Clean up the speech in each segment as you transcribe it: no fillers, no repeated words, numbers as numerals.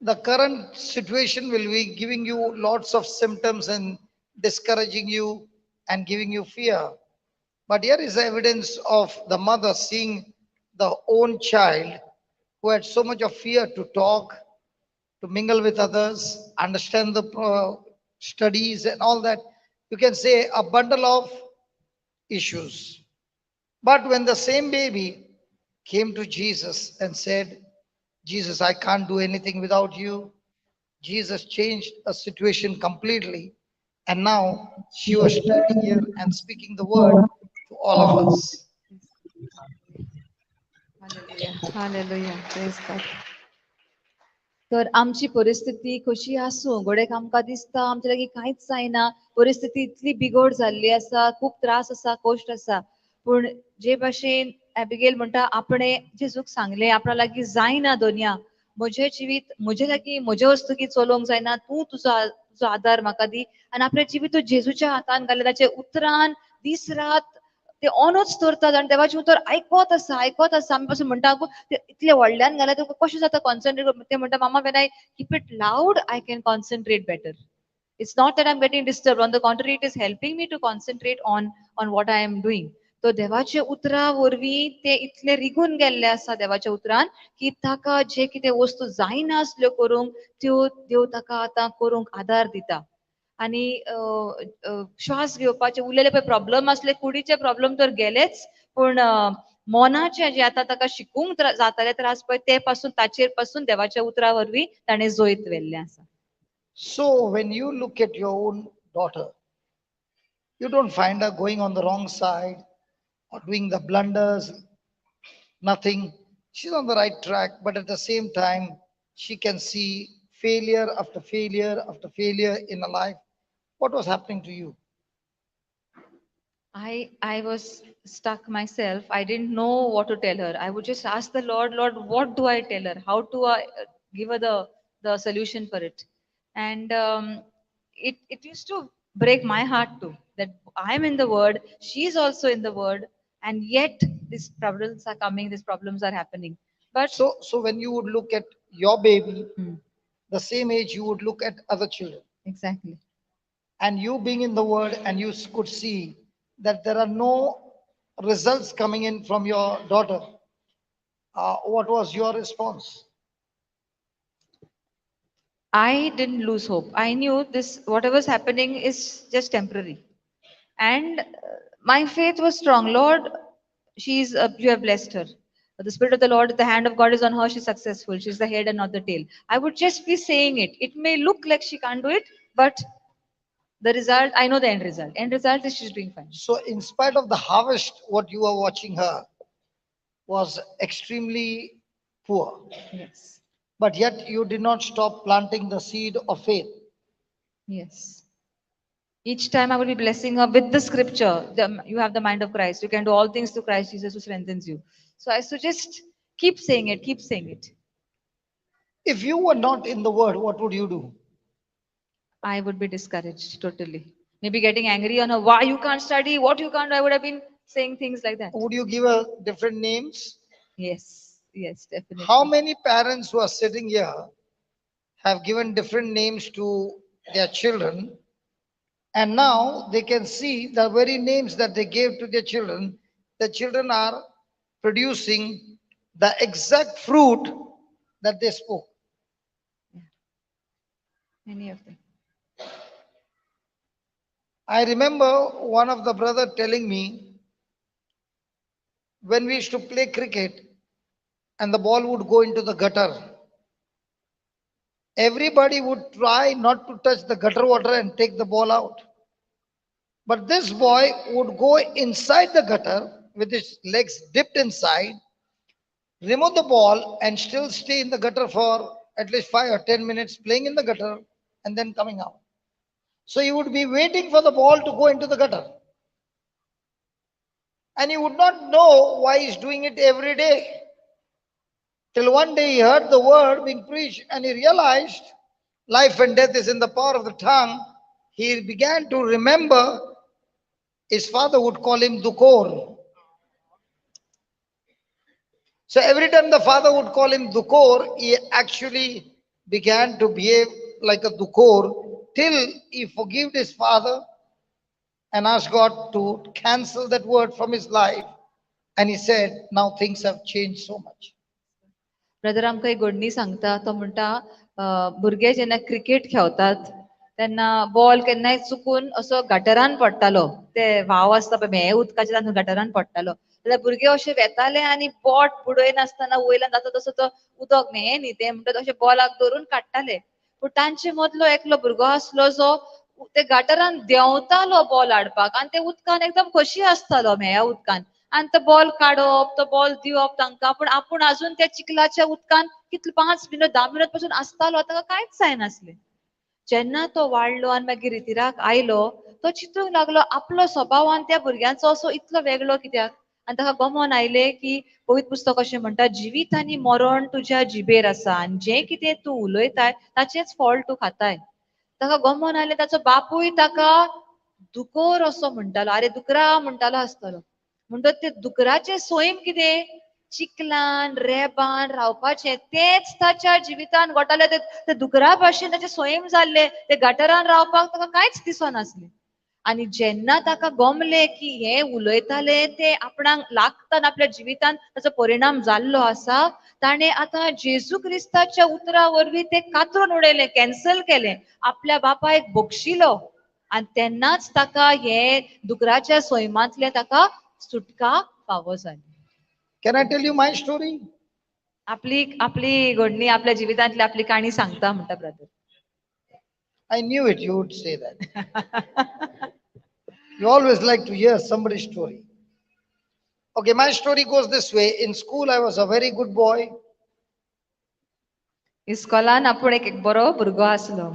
The current situation will be giving you lots of symptoms and discouraging you and giving you fear. But here is evidence of the mother seeing the own child who had so much of fear to talk, to mingle with others, understand the studies and all that. You can say a bundle of issues. But when the same baby came to Jesus and said, Jesus, I can't do anything without you. Jesus changed a situation completely. And now she was standing here and speaking the word to all of us. Hallelujah. Hallelujah. Praise God. तर आमची परिस्थिती कशी आसूं, घोडेक आमकां दिसता आमच्या लागीं कांयच जायना, परिस्थिती इतली बिगोड जाल्ली आसा, खूब त्रास आसा, कश्ट आसा, पूण जे भाशेन एबिगेल म्हणटा आपणे जेजूक सांगलें आपणा लागीं जायना दोनया, म्हजें जिवीत म्हजे लागीं म्हजे वस्तुकी चलोवंक जायना, तूं तुजो तुजो आदार म्हाका दी. आनी आपलें जिवीत जेजूच्या हातान घालें, ताचे उतरान दीस रात ते ऑनूच दवरतात आनी देवाचें उतर आयकत आसा, आयकत आसा. आमी पासून म्हणटा ते इतले व्हडल्यान घाल्यार तुका कशें जाता कॉन्सन्ट्रेट? ते म्हणटा मामा, when I keep it loud I can concentrate better. It's not that I am getting disturb, on the contrary it is helping me to concentrate on what I am doing. तो देवाच्या उतरा वरवीं ते इतले रिगून गेल्ले आसा देवाच्या उतरान की ताका जे कितें वस्तू जायना आसल्यो करूंक त्यो देव ताका आतां करूंक आदार दिता. आनी श्वास घेवपाचे उरलेले पळय प्रॉब्लम आसले, कुडीचे प्रॉब्लम तर गेलेच, पूण मनाचे जे आतां ताका शिकूंक जाताले त्रास पळय ते पासून ताचेर पासून देवाच्या उतरा वरवीं ताणें जैत व्हेल्लें आसा. So when you look at your own daughter, you don't find her going on the wrong side or doing the blunders, nothing. She's on the right track, but at the same time, she can see failure after failure after failure in her life. What was happening to you? I was stuck myself. I didn't know what to tell her. I would just ask the Lord, Lord, what do I tell her? How do I give her the solution for it? And it used to break my heart too, that I'm in the Word, she's also in the Word, and yet these problems are coming, these problems are happening. But so when you would look at your baby, the same age you would look at other children. Exactly. And you being in the Word, and you could see that there are no results coming in from your daughter. What was your response? I didn't lose hope. I knew this, whatever's happening is just temporary. And my faith was strong. Lord, you have blessed her. The Spirit of the Lord, the hand of God is on her. She's successful. She's the head and not the tail. I would just be saying it. It may look like she can't do it, but the result, I know the end result. End result is she's doing fine. So in spite of the harvest, what you were watching her was extremely poor. Yes. But yet you did not stop planting the seed of faith. Yes. Each time I would be blessing her with the scripture. You have the mind of Christ. You can do all things through Christ Jesus who strengthens you. So I suggest keep saying it, keep saying it. If you were not in the Word, what would you do? I would be discouraged totally. Maybe getting angry on her. Why you can't study? What you can't do? I would have been saying things like that. Would you give her different names? Yes. Yes, definitely. How many parents who are sitting here have given different names to their children, and now they can see the very names that they gave to their children, the children are producing the exact fruit that they spoke. Yeah. Many of them. I remember one of the brother telling me, when we used to play cricket and the ball would go into the gutter, everybody would try not to touch the gutter water and take the ball out. But this boy would go inside the gutter with his legs dipped inside, remove the ball and still stay in the gutter for at least 5 or 10 minutes playing in the gutter and then coming out. So he would be waiting for the ball to go into the gutter. And he would not know why he's doing it every day. Till one day he heard the word being preached and he realized life and death is in the power of the tongue. He began to remember his father would call him Dukor. So every time the father would call him Dukor, he actually began to behave like a dukor till he forgave his father and asked God to cancel that word from his life. And he said, now things have changed so much. Brother आमकां एक घडणी सांगता. तो म्हणटा, भुरगे जेन्ना cricket खेळतात तेन्ना ball केन्नाय चुकून असो गटरान पडटालो. ते व्हांव आसता पळय म्हे उदकाचे, तातूंत गटरान पडटालो जाल्यार भुरगे अशे वेताले आनी बोट बुडयनासतना वयल्यान जाता तसो तो उदक म्हे न्ही तें म्हणटा तशें बॉलाक धरून काडटाले. पूण तांचे मदलो एकलो भुरगो आसलो जो ते गटरान देंवतालो बॉल हाडपाक आनी ते उदकान एकदम खोशी आसतालो म्हेया उदकान, आनी तो बॉल काडप, तो बॉल दिवप तांकां. पूण आपूण अजून त्या चिखलाच्या उदकान कितले 5 मिनट 10 मिनट पासून आसतालो, ताका कांयच जायनासलें. जेन्ना तो वाडलो आनी मागीर रितिराक आयलो तो चिंतूंक लागलो आपलो स्वभाव आनी त्या भुरग्यांचो असो इतलो वेगळो कित्याक. आनी ताका गमोन आयलें की पवित्र पुस्तक अशें म्हणटा, जिवीत आनी मरण तुज्या जिबेर आसा आनी जें कितें तूं उलयताय ताचेंच फळ तूं खाताय. ताका गमोन आयलें ताचो बापूय ताका दुकोर असो म्हणटालो, आरे दुकरा म्हणटालो आसतलो. म्हणटच ते दुकराचें सैम कितें, चिखलान रेबान रावपाचें, तेंच ताच्या जिवितान घोटालें. ते दुकरा भाशेन ताचें सैम जाल्लें, ते गटरान रावपाक ताका कांयच दिसनासलें. आनी जेन्ना ताका गमलें की हें उलयतालें तें आपणाक लागता आनी आपल्या जिवितान ताचो परिणाम जाल्लो आसा, ताणें आतां जेजू क्रिस्ताच्या उतरा वरवीं तें कातरून उडयलें, कॅन्सल केलें, आपल्या बापायक बक्षिलो. आनी तेन्नाच ताका हे दुकराच्या सैमांतलें ताका सुटका फावो जाली. Can I tell you my story? आपली आपली घडणी, आपल्या जिवितांतली आपली काणी सांगता म्हणटा brother. I knew it, you would say that. You always like to hear somebody's story. Okay, my story goes this way. In school, I was a very good boy. इस्कॉलान आपूण एक बरो भुरगो आसलो.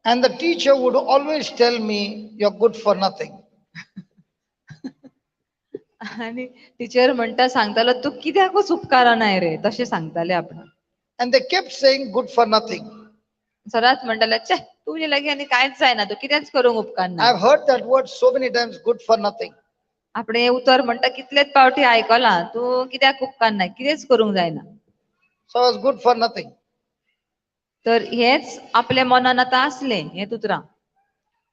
And the teacher would always tell me, you're good for nothing. आणि teacher म्हणटा सांगतालो तूं कित्याकूच उपकारनाय रे, तशें सांगताले आपणाक. And they kept saying good for nothing. सदांच म्हणटाले, छे तुजे लागीं आनी कांयच जायना, तूं कितेंच करूंक उपकारना. I've heard that word so many times, good for nothing. आपणे हें उतर म्हणटा कितलेच पावटी आयकलां, तूं कित्याक उपकारना, कितेंच करूंक जायना. So I was good for nothing. तर हेच आपल्या मनान आतां आसलें हें उतरां.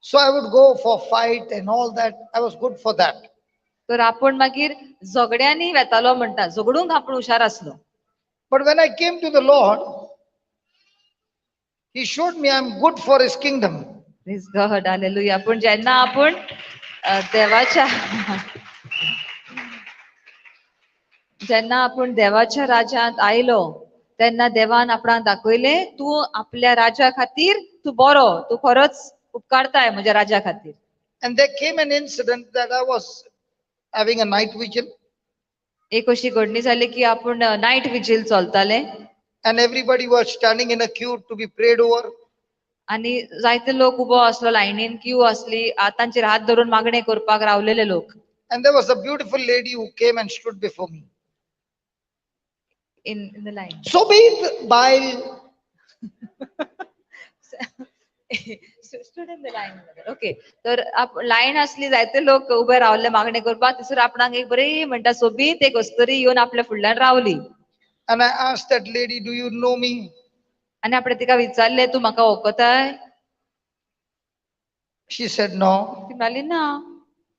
So I would go for fight and all that. I was good for that. तर आपण मागीर झगड्यांनी वेतालो म्हणटा, झगडूंक आपण हुशार आसलो. But when I came to the Lord, He showed me I'm good for His kingdom. Praise God, hallelujah. पण जेन्ना आपण देवाच्या जेन्ना आपण देवाच्या राज्यांत आयलो तेन्ना देवान आपणाक दाखयलें तूं आपल्या राजा खातीर तूं बरो, तूं खरोच उपकारताय म्हज्या राजा खातीर. And there came an incident that I was having a night vigil. एक अशी घडणी जाली की आपण नायट विजील चलताले. And everybody was standing in a queue to be prayed over. आणि जायते लोक उबो आसलो लायनीन, क्यू आसली, तांचेर हात धरून मागणे करपाक रावलेले लोक. And there was a beautiful lady who came and stood before me. In the line. So be it by stood in the line. Okay. तर लायन असली जायते लोक उबे रावले मागणे करपाक. तिसर आपणाक एक बरी म्हणटा सोबीत एक अस्तुरी येवन आपल्या फुडल्यान रावली. And I asked that lady, do you know me? आणि आपण तिका विचारले, तू म्हाका वळखताय? She said no. ती म्हणाली ना,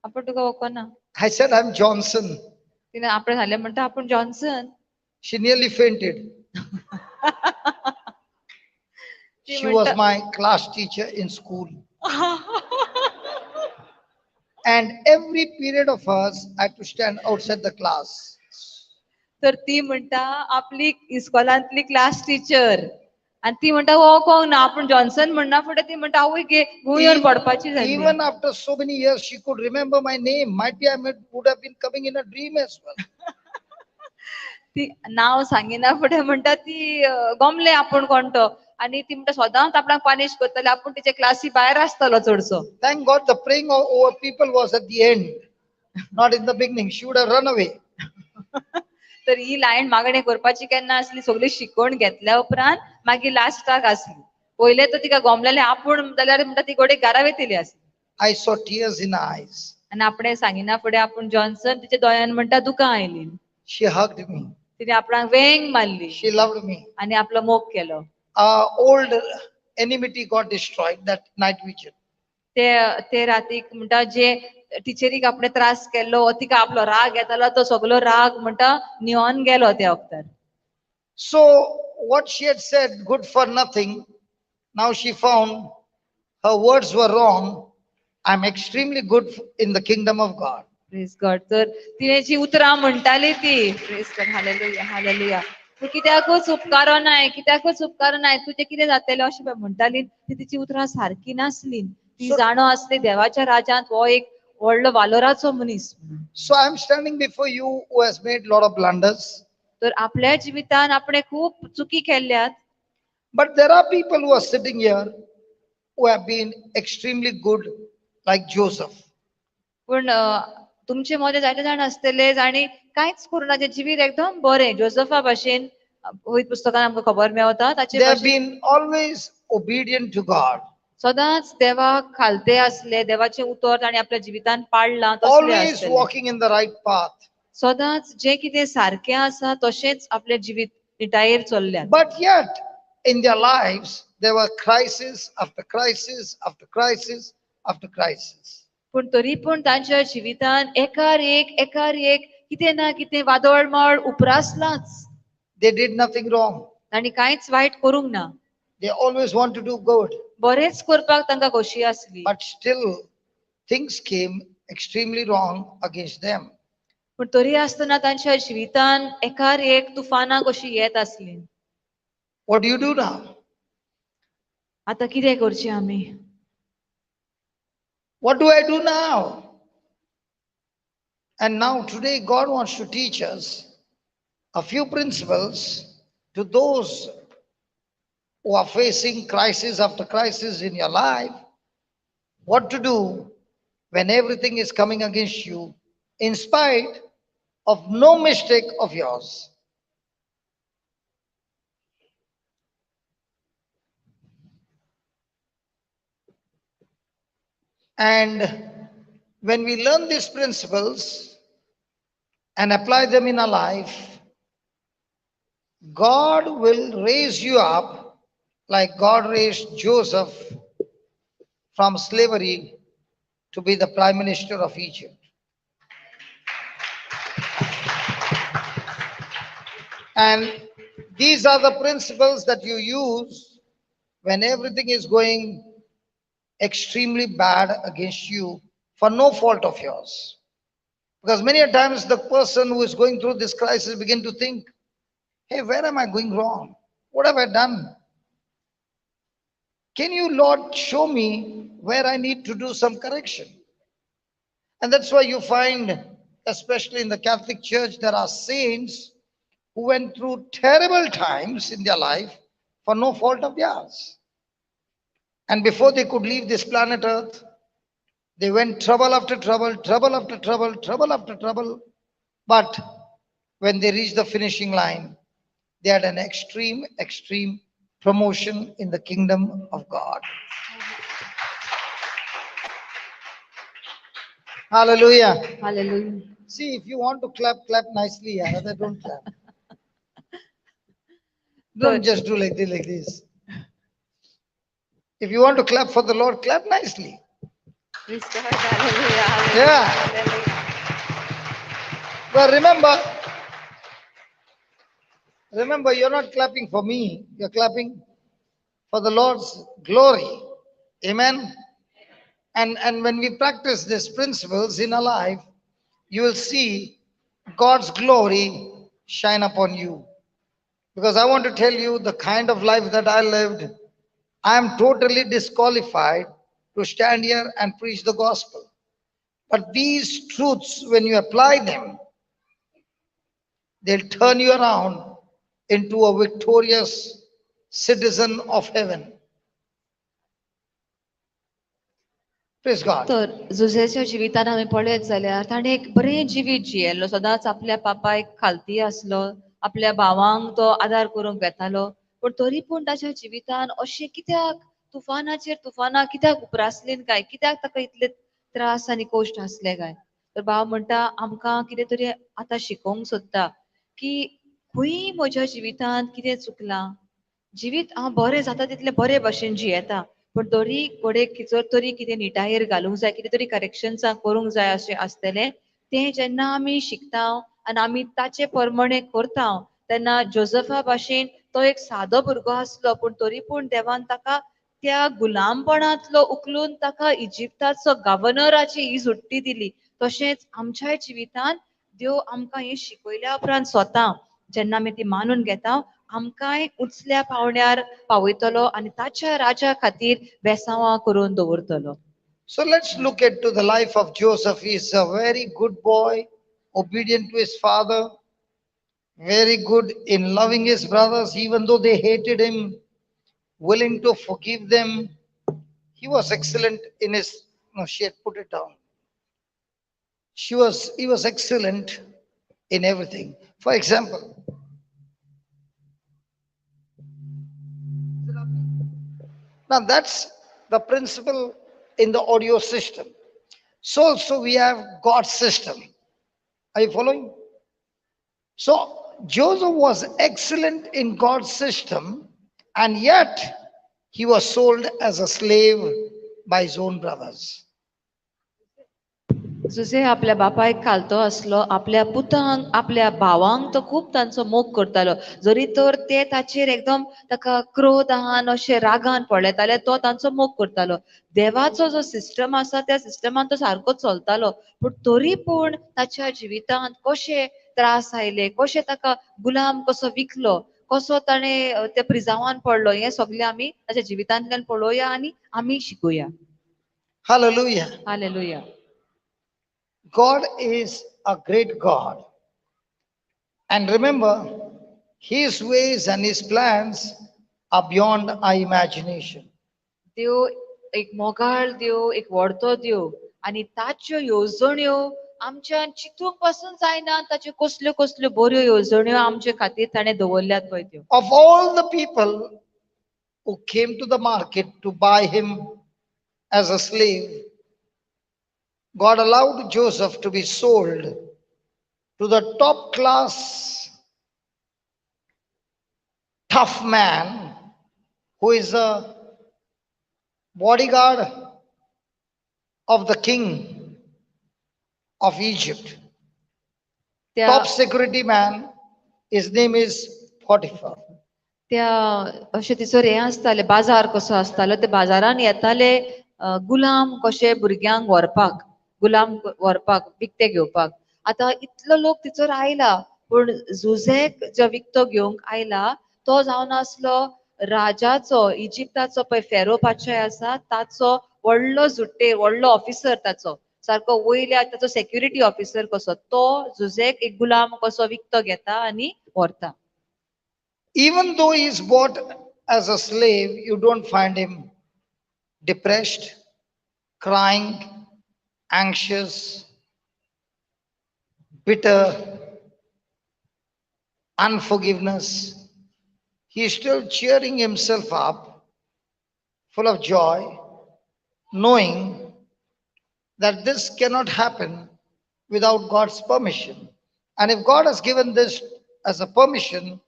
आपण तुका वळखना. I said, I'm Johnson. तिने आपण झाले म्हणटा आपण Johnson. She nearly fainted. She was my class teacher in school. And every period of hers, I had to stand outside the class. तर ती म्हणटा आपली इस्कॉलांतली क्लास टीचर. आणि ती म्हणटा वळखोंक ना आपण जॉन्सन म्हणना फुडें ती म्हणटा आवय गे गुंयर पडपाची जाली. Even after so many years, she could remember my name. Might be I would have been coming in a dream as well. ती नाव सांगिना फुडें म्हणटा ती गमले आपूण कोण तो. आणि ती म्हणटा सदांच आपणाक पानिश करतले, आपूण तिचे क्लासी भायर आसतलो चडसो. Thank God the praying over people was at the end, not in the beginning. She would have run away. तर ही लायन मागणी करपाची केन्ना आसली, सगळी शिकवण घेतल्या उपरांत मागीर लास्टाक आसली. पयले तर तिका गमलेले आपूण जाल्यार म्हणटा ती गोडे घरा वेतली आसली. I saw tears in her eyes. आनी आपणें सांगिना फुडें आपूण जॉन्सन तिच्या दोळ्यान म्हणटा दुकां आयली. She hugged me. तिणे आपणाक वेंग मारली. She loved me. आनी आपलो मोग केलो. Our old enmity got destroyed that night vigil. ते ते रातीक म्हणटा जे टिचरीक आपणे त्रास केल्लो, तिका आपलो राग येतालो, तो सगलो राग म्हणटा नियोन गेलो त्या वखतार. So what she had said, good for nothing, now she found her words were wrong. I'm extremely good in the kingdom of God. Praise God. तर तिणे जी उतरां म्हणटाली ती, प्रेज गॉड, हालेलुया, हालेलुया, तूं कित्याकूच उपकारो नाय, कित्याकूच उपकारो नाय, तुजें कितें जातलें अशें पळय म्हणटाली, ती तिची उतरां सारकी नासली. ती जाणो आसली देवाच्या राज्यांत हो एक व्हडलो वालोराचो मनीस. So I'm standing before you who has made lot of blunders. तर आपल्या जिवितान आपणे खूब चुकी केल्यात. But there are people who are sitting here who have been extremely good, like Joseph. पूण तुमचे मदें जायते जाण आसतले जाणी कांयच करूं ना, जिवीत एकदम बरें जोजफा भाशेन. वयर पुस्तकान आमकां खबर मेवता ताचे. They have been always obedient to God. सदांच देवाक खालते आसले, देवाचें उतर तांणी आपल्या जिवितान पाळ्ळां. Always walking in the right path. सदांच जें कितें सारकें आसा तशेंच आपलें जिवीत निटायेर चल्ल्यात. But yet in their lives there were crisis after crisis after crisis after crisis. पूण तरी पूण तांच्या जिवितान एकार एक एकार एक कितें ना कितें वादळमळ उप्रासलाच. They did nothing wrong. तांणी कांयच वायट करूंक ना. They always want to do good. बरेंच करपाक तांकां खोशी आसली. But still things came extremely wrong against them. पूण तरी आसतना तांच्या जिवितान एकार एक तुफानां कशी येत आसली. What do you do now? आतां कितें करचें आमी? What do I do now? And now today God wants to teach us a few principles to those who are facing crisis after crisis in your life, what to do when everything is coming against you in spite of no mistake of yours. And when we learn these principles and apply them in our life, God will raise you up like God raised Joseph from slavery to be the prime minister of Egypt. And these are the principles that you use when everything is going extremely bad against you for no fault of yours. Because many a times the person who is going through this crisis begin to think, hey, where am I going wrong? What have I done? Can you, Lord, show me where I need to do some correction? And that's why you find, especially in the Catholic Church, there are saints who went through terrible times in their life for no fault of theirs. And before they could leave this planet Earth, they went trouble after trouble, trouble after trouble, trouble after trouble. But when they reached the finishing line, they had an extreme, extreme promotion in the kingdom of God. Hallelujah. Hallelujah. See, if you want to clap, clap nicely. Other don't clap. Don't just do like this, like this. If you want to clap for the Lord, clap nicely. Praise God. Hallelujah. Hallelujah. Yeah. Hallelujah. Well, remember, you're not clapping for me. You're clapping for the Lord's glory. Amen. And when we practice these principles in our life, you will see God's glory shine upon you. Because I want to tell you the kind of life that I lived, I am totally disqualified to stand here and preach the gospel. But these truths, when you apply them, they'll turn you around into a victorious citizen of heaven. Praise God. तर जुझेच्या जिवितान आमी पळयत जाल्यार ताणें एक बरें जिवीत जियेल्लो. सदांच आपल्या पापायक खालती आसलो, आपल्या भावांक तो आदार करूंक वेतालो. पूण तरी पूण ताच्या जिवितान अशें कित्याक तुफानाचेर तुफानां कित्याक उप्रासलीं काय, कित्याक ताका इतले त्रास आनी कश्ट आसले काय. तर भाव म्हणटा आमकां कितें तरी आतां शिकोवंक सोदता की खंय म्हज्या जिवितांत कितें चुकलां, जिवीत हांव बरें जाता तितलें बरे भशेन जियेता, पूण तरी घडये कितें तरी कितें निटायेर घालूंक जाय, कितें तरी करेक्शन्सां करूंक जाय अशें आसतलें. तें जेन्ना आमी शिकता आनी आमी ताचे प्रमाणे करता तेन्ना जोजफा भाशेन तो एक सादो भुरगो आसलो, पूण तरी पूण देवान ताका त्या गुलामपणांतलो उखलून ताका इजिप्ताचो गव्हर्नराची ही सुट्टी दिली. तशेंच आमच्याय जिवितांत देव आमकां हें शिकयल्या उपरांत स्वता जेन्ना आमी ती मानून घेता आमकांय उंचल्या पावंड्यार पावयतलो आनी ताच्या राजा खातीर बेसांवां करून दवरतलो. So let's look at to the life of Joseph. He is a very good boy, obedient to his father, very good in loving his brothers, even though they hated him, willing to forgive them. He was excellent in his, no, she had put it down. He was excellent in everything. For example, now that's the principle in the audio system. So also we have God's system. Are you following? So Joseph was excellent in God's system, and yet he was sold as a slave by his own brothers. Jose आपल्या बापायक खालतो आसलो, आपल्या पुतांक आपल्या भावांक तो खूब तांचो मोग करतालो. जरी तर ते ताचेर एकदम ताका क्रोधान अशें रागान पळयताले, तो तांचो मोग करतालो. देवाचो जो सिस्टम आसा त्या सिस्टमान तो सारको चलतालो, पूण तरी पूण ताच्या जिवितांत कशे त्रास आयले, कशे ताका गुलाम कसो विकलो, कसो ताणें त्या प्रिजावान पडलो, हें सगळें आमी ताच्या जिवितांतल्यान पळोवया आनी आमी शिकूया. Hallelujah. Hallelujah. God is a great God. And remember, his ways and his plans are beyond our imagination. देव एक मोगाळ देव, एक व्हडतो देव, आनी ताच्यो येवजण्यो आमच्या चिंतूंक पासून जायना. ताच्यो कसल्यो कसल्यो बऱ्यो येवजण्यो आमचे खातीर ताणें दवरल्यात पळय त्यो. Of all the people who came to the market to buy him as a slave, God allowed Joseph to be sold to the top class tough man who is a bodyguard of the king of Egypt. Top security man, his name is Potiphar. त्या अशें तिचो हें आसतालें, बाजार कसो आसतालो, ते बाजारान येताले गुलाम कशे भुरग्यांक व्हरपाक, गुलाम व्हरपाक, विकते घेवपाक. आतां इतलो लोक तिचोर आयला, पूण जुझेक जो विकतो घेवंक आयला तो जावन आसलो राजाचो, इजिप्ताचो पळय फेरो पातशाय आसा ताचो व्हडलो जुट्टेर, व्हडलो ऑफिसर, ताचो सारको वयल्या ताचो सेक्युरिटी ऑफिसर कसो, तो जुझेक एक गुलाम कसो विकतो घेता आनी व्हरता. Even though he is bought as a slave, you don't find him depressed, crying, anxious, bitter, unforgiveness. He is still cheering himself up, full of joy, knowing that this cannot happen without God's permission. And if God has given this as a permission,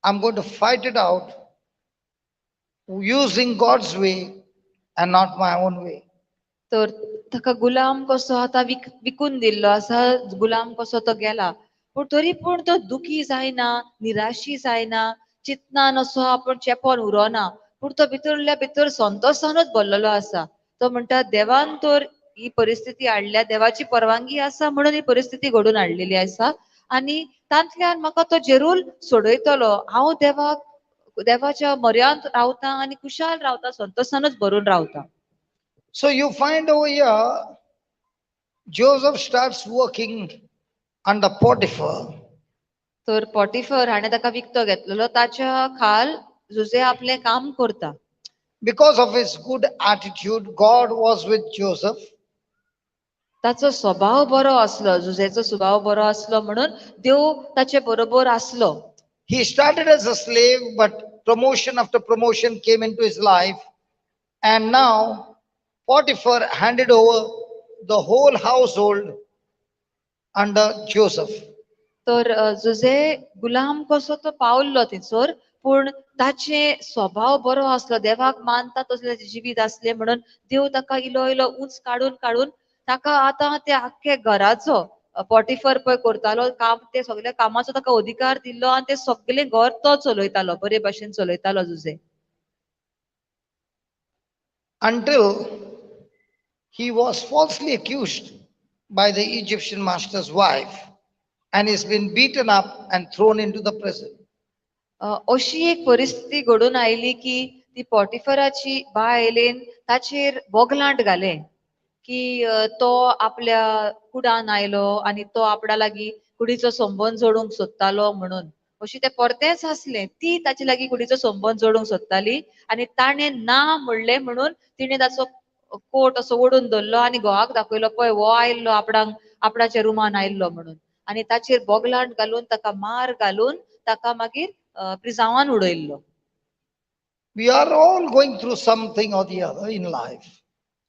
I'm going to fight it out using God's way and not my own way. तर ताका गुलाम कसो आतां विकून दिल्लो आसा, गुलाम कसो तो गेला, पूण तरी पूण तो दुखी जायना, निराशी जायना, चिंतनान असो आपूण चेपोन उरोना, पूण तो भितरल्या भितर संतोशानूच भरलेलो आसा. तो म्हणटा देवान तर ही परिस्थिती हाडल्या, देवाची परवानगी आसा म्हणून ही परिस्थिती घडून हाडलेली आसा आनी तांतल्यान म्हाका तो जेरूल सोडयतलो. हांव देवाक, देवाच्या म्हऱ्यांत रावता आनी खुशाल रावता, संतोशानूच भरून रावता. So you find over here, Joseph starts working under Potiphar. तर पोटिफर हाणें ताका विकतो घेतलेलो, ताच्या खाल जुझे आपलें काम करता. Because of his good attitude, God was with Joseph. ताचो स्वभाव बरो आसलो, जुझेचो स्वभाव बरो आसलो म्हणून देव ताचे बरोबर आसलो. He started as a slave, but promotion after promotion came into his life, and now Potiphar handed over the whole household under Joseph. तर जुजे गुलाम कसो तो पावल्लो थंयसर, पूण ताचे स्वभाव बरो आसलो, देवाक मानता तसलें जिवीत आसलें म्हणून देव ताका इलो इलो उंच काडून काडून ताका आतां त्या आख्खे घराचो पोटिफर पळय करतालो काम, ते सगळ्या कामाचो ताका अधिकार दिल्लो आनी ते सगळें घर तो चलयतालो, बरे भाशेन चलयतालो Jose. Until he was falsely accused by the Egyptian master's wife and has been beaten up and thrown into the prison. अशी एक परिस्थिती घडून आयली की ती पोटिफराची बायलेन ताचेर बोगलांट घालें की तो आपल्या कुडान आयलो आनी तो आपणा लागीं कुडीचो संबंद जोडूंक सोदतालो म्हणून. अशी तें परतेंच आसलें, ती ताचे लागीं कुडीचो संबंद जोडूंक सोदताली आनी ताणें ना म्हणलें म्हणून तिणें ताचो कोट असो ओडून धरलो आनी घोवाक दाखयलो, पळय हो आयल्लो आपणाक आपणाच्या रुमान आयल्लो म्हणून, आनी ताचेर बोगलांट घालून ताका मार घालून ताका मागीर प्रिजांवान उडयल्लो. We are all going through something or the other in life.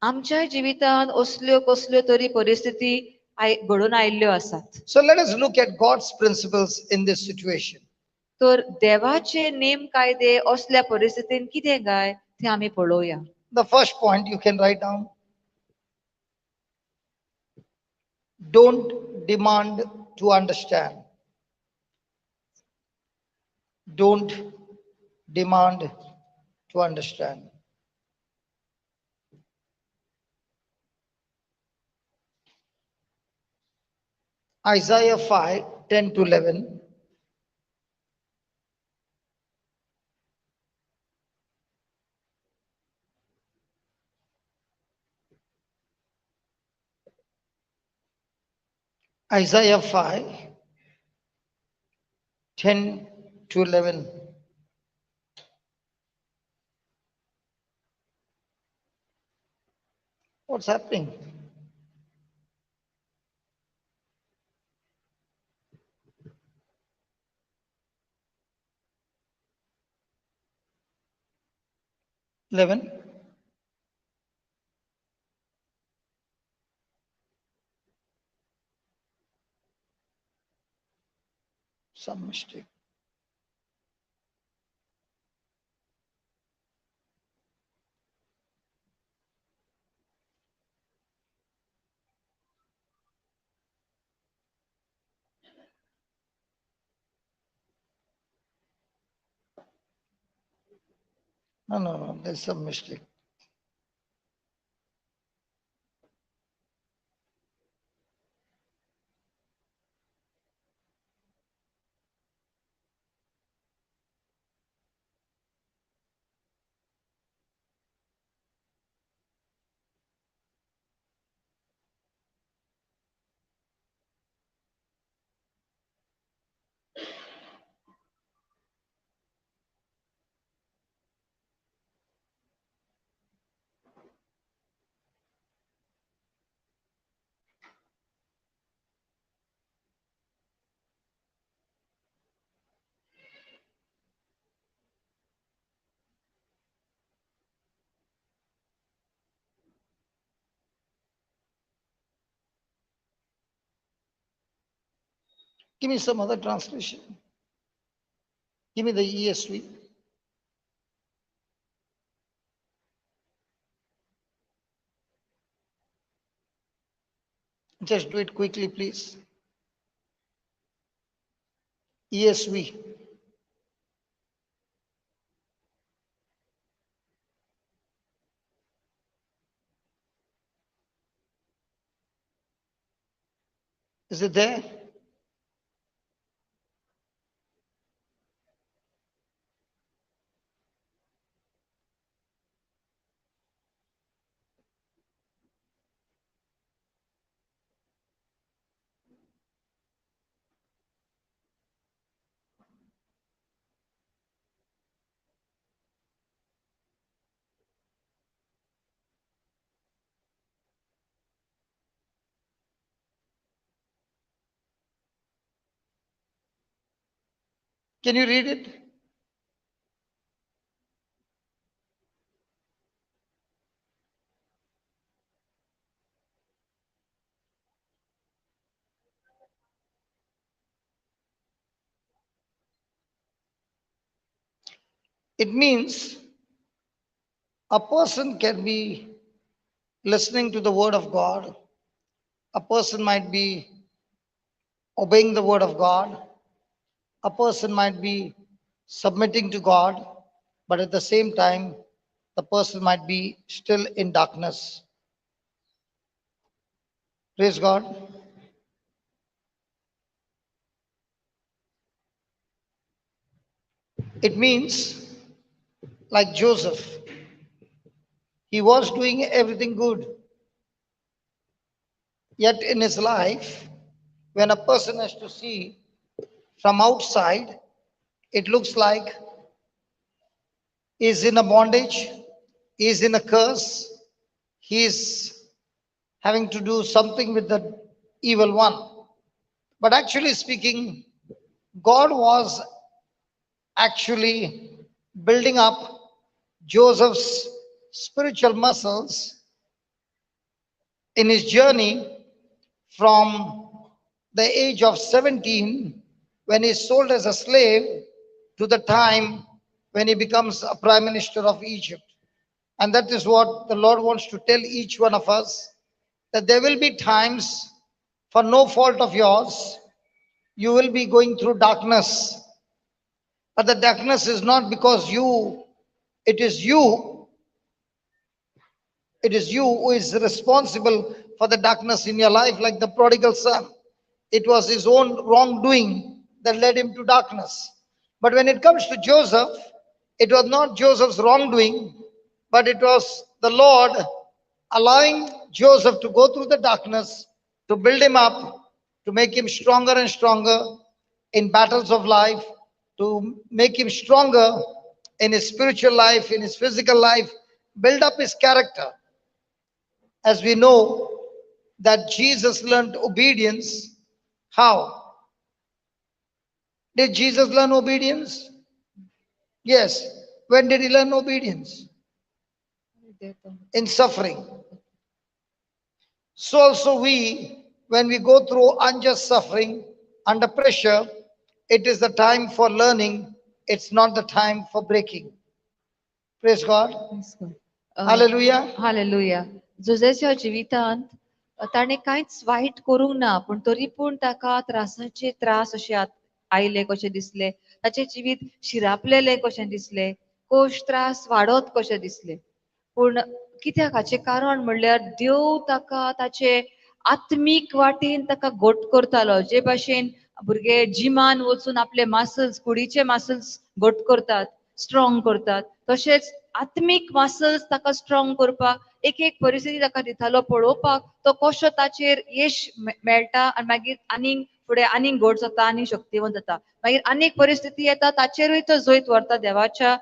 आमच्या जिवितांत असल्यो कसल्यो तरी परिस्थिती घडून आयिल्ल्यो आसात. So let us look at God's principles in this situation. तर देवाचे नेम कायदे असल्या परिस्थितीन कितें काय ते आमी पळोवया. The first point you can write down. Don't demand to understand. Don't demand to understand. Isaiah 5, 10 to 11. Isaiah 5, 10 to 11. What's happening? Eleven. Some mistake. No, there's some mistake. Give me some other translation. Give me the ESV. Just do it quickly, please. ESV. Is it there? Can you read it? It means a person can be listening to the word of God. A person might be obeying the word of God. A person might be submitting to God, but at the same time, the person might be still in darkness. Praise God. It means, like Joseph, he was doing everything good. Yet in his life, when a person has to see from outside, it looks like he is in a bondage, he is in a curse, he is having to do something with the evil one. But actually speaking, God was actually building up Joseph's spiritual muscles in his journey from the age of 17, when he's sold as a slave, to the time when he becomes a prime minister of Egypt. And that is what the Lord wants to tell each one of us, that there will be times, for no fault of yours, you will be going through darkness. But the darkness is not because you, it is you. It is you who is responsible for the darkness in your life, like the prodigal son. It was his own wrongdoing that led him to darkness. But when it comes to Joseph, it was not Joseph's wrongdoing, but it was the Lord allowing Joseph to go through the darkness, to build him up, to make him stronger and stronger in battles of life, to make him stronger in his spiritual life, in his physical life, build up his character. As we know that Jesus learned obedience. How? Did Jesus learn obedience? Yes. When did he learn obedience? In suffering. So also we, when we go through unjust suffering, under pressure, it is the time for learning. It's not the time for breaking. Praise God. Praise God. Hallelujah. Hallelujah. जोजेच्या जिवितांत ताणें कांयच वायट करूंक ना, पूण तरी पूण ताका त्रासाचे त्रास अशे आयले कशें दिसले, ताचें जिवीत शिरापलेलें कशें दिसलें, कोश त्रास वाडत कशें दिसले. पूण कित्याक? हाचें कारण म्हणल्यार देव ताका ताचे आत्मीक वाटेन ताका घट करतालो. जे भाशेन भुरगे जिमान वचून आपले मासल्स, कुडीचे मासल्स घट करतात, स्ट्रॉंग करतात, तशेंच आत्मीक मासल्स ताका स्ट्रॉंग करपाक एक एक परिस्थिती ताका दितालो पळोवपाक तो कसो ताचेर येश मेळटा आनी मागीर आनीक फुडें आनीक घट जाता, आनीक शक्तिवंत जाता. मागीर आनीक परिस्थिती येता ताचेरूय तो जैत व्हरता देवाच्या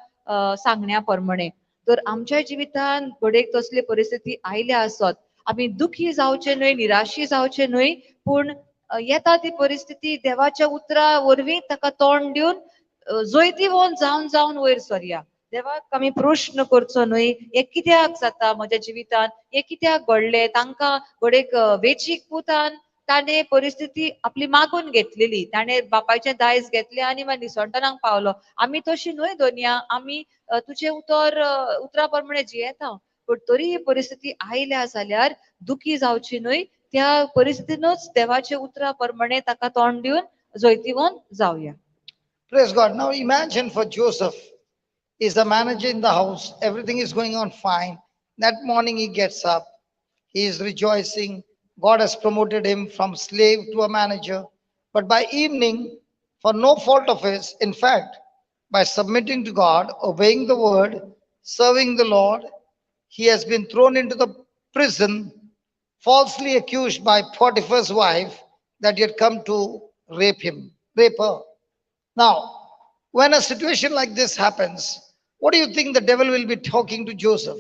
सांगण्या प्रमाणे. तर आमच्या जिवितांत घडयेक तसली परिस्थिती आयल्या आसत, आमी दुखी जावचे न्हय, निराशी जावचे न्हय, पूण येता ती परिस्थिती देवाच्या उतरा वरवीं ताका तोंड दिवन जैतिवंत जावन जावन वयर सरया. देवाक आमी प्रश्न करचो न्हय, हें कित्याक जाता म्हज्या जिवितांत, हें कित्याक घडलें. तांकां घडयेक वेचीक पुतान ताणें परिस्थिती आपली मागून घेतलेली, ताणें बापायचें दायज घेतलें आनी मागीर निसणटनाक पावलो. आमी तशी न्हय दोनया, आमी तुजें उतर उतरा प्रमाणे जियेता, पूण तरी ही परिस्थिती आयल्या जाल्यार दुखी जावची न्हय, त्या परिस्थितीनूच देवाच्या उतरा प्रमाणे ताका तोंड दिवन जैतिवंत जावया. Praise God. Now imagine for Joseph, he's the manager in the house, everything is going on fine. That morning he gets up, he is rejoicing. God has promoted him from slave to a manager. But by evening, for no fault of his, in fact, by submitting to God, obeying the word, serving the Lord, he has been thrown into the prison, falsely accused by Potiphar's wife that he had come to rape him, rape her. Now, when a situation like this happens, what do you think the devil will be talking to Joseph?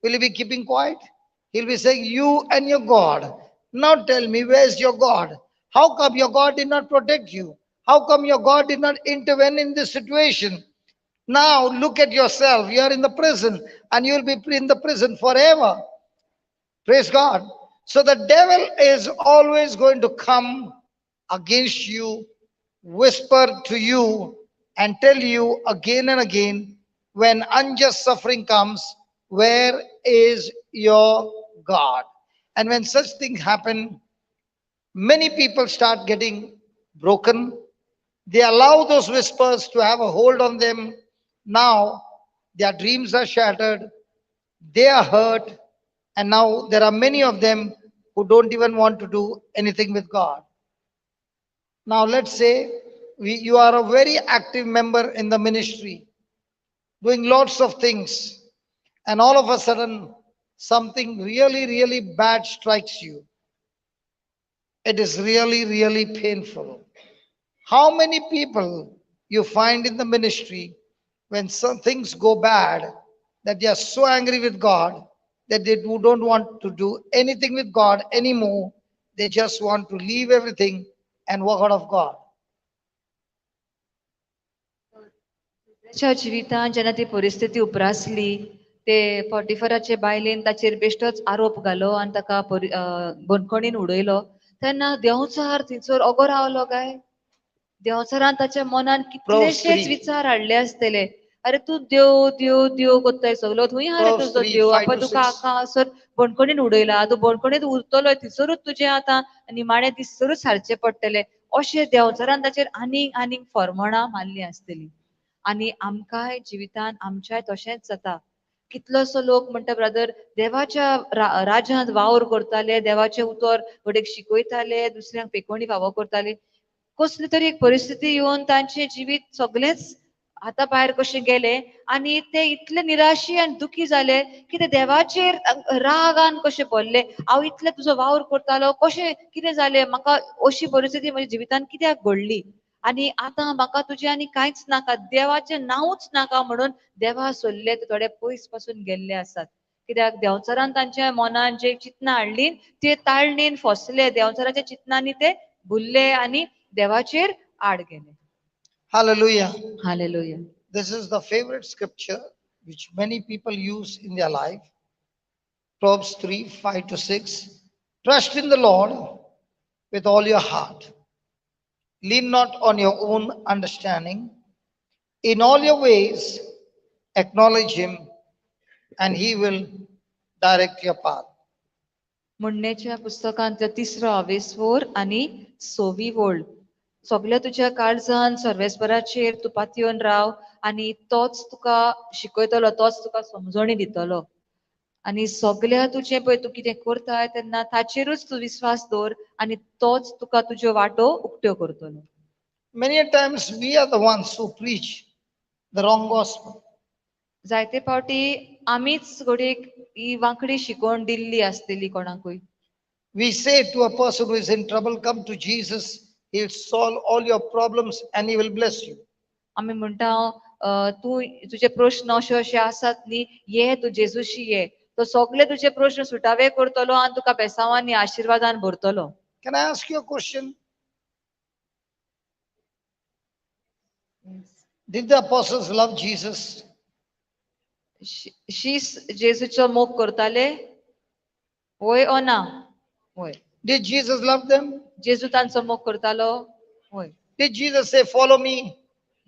Will he be keeping quiet? He'll be saying, you and your God. Now tell me, where's your God? How come your God did not protect you? How come your God did not intervene in this situation? Now look at yourself. You are in the prison and you'll be in the prison forever. Praise God. So the devil is always going to come against you, whisper to you and tell you again and again, when unjust suffering comes, where is your God? And when such things happen, many people start getting broken. They allow those whispers to have a hold on them. Now their dreams are shattered, they are hurt, and now there are many of them who don't even want to do anything with God. Now let's say you are a very active member in the ministry, doing lots of things, and all of a sudden something really, really bad strikes you. It is really, really painful. How many people you find in the ministry when some things go bad that they are so angry with God that they don't want to do anything with God anymore. They just want to leave everything and walk out of God. च्या जिवितांत जेन्ना ती परिस्थिती उप्रासली ते पोटिफराचे बायलेन ताचेर बेश्टोच आरोप घालो आनी ताका बंदखणीन उडयलो तेन्ना देंवचार थंयसर ओगो रावलो काय? देंवचारान ताच्या मनान कितलेशेच विचार हाडले आसतले. अरे तूं देव देव देव कोत्ताय सगलो, थंय आहा रे तुजो देव, आपण तुका हांगासर बंदखणीन उडयला, तूं बंदखणीत उरतलो, थंयसरूच तुजें आतां निमाणें दीस सारचें पडटलें. अशें देंवचारान ताचेर आनीक आनीक फॉर्मणां मारलीं आसतलीं. आनी आमकांय जिवितान आमच्याय तशेंच जाता. कितलोसो लोक म्हणटा ब्रदर देवाच्या राज्यांत वावर करताले, देवाचें उतर घडयेक शिकयताले, दुसऱ्यांक पेकोणी फावो करताले, कसली तरी एक परिस्थिती येवन तांचें जिवीत सगळेंच हाता भायर कशें गेलें आनी ते इतले निराशी आनी दुखी जाले की ते देवाचेर रागान कशें भरले. हांव इतलें तुजो वावर करतालो, कशें कितें जालें म्हाका, अशी परिस्थिती म्हज्या जिवितान कित्याक घडली आनी आतां म्हाका तुजें आनी कांयच नाका, देवाचें नांवूच नाका म्हणून देवा सोडले ते थोडे पयस पासून गेल्ले आसात. कित्याक देंवचारान तांच्या मनान जे चिंतनां हाडलीं ते ताळणेन फसले, देंवचाराच्या चिंतनांनी ते भुल्ले आनी देवाचेर आड गेले. Hallelujah. Hallelujah. This is the favorite scripture which many people use in their life. Proverbs 3:5-6. Trust in the Lord with all your heart. Lean not on your own understanding. In all your ways, acknowledge him and he will direct your path. म्हणण्याच्या पुस्तकांतल्या तिसरो आवेसवोर आनी सोवी वोळ. सगल्या तुज्या काळजान सर्वेस्पराचेर तूं पातयेवन राव आनी तोच तुका शिकयतलो, तोच तुका समजणी दितलो. आनी सगल्या तुजें पळय तूं कितें करताय तेन्ना ताचेरूच तूं विस्वास दवर आनी तोच तुका तुज्यो वाटो उक्त्यो करतलो. Many times we are the ones who preach the wrong gospel. जायते फावटी आमीच घडयेक ही वांकडी शिकवण दिल्ली आसतली कोणाकूय. We say to a person who is in trouble, come to Jesus, he will solve all your problems and he will bless you. आमी म्हणटा तूं तुजे प्रश्न अशे अशे आसात न्ही, ये तूं जेजूशी ये, तो सगळे तुजे प्रश्न सुटावे करतलो आनी तुका बेसांवांनी आशिर्वादान भरतलो. Can I ask you a question? Did the apostles love Jesus? शीस जेजूचो मोग करताले? वय ओ ना? वय. Did Jesus love them? जेजू तांचो मोग करतालो? वय. Did Jesus say, follow me?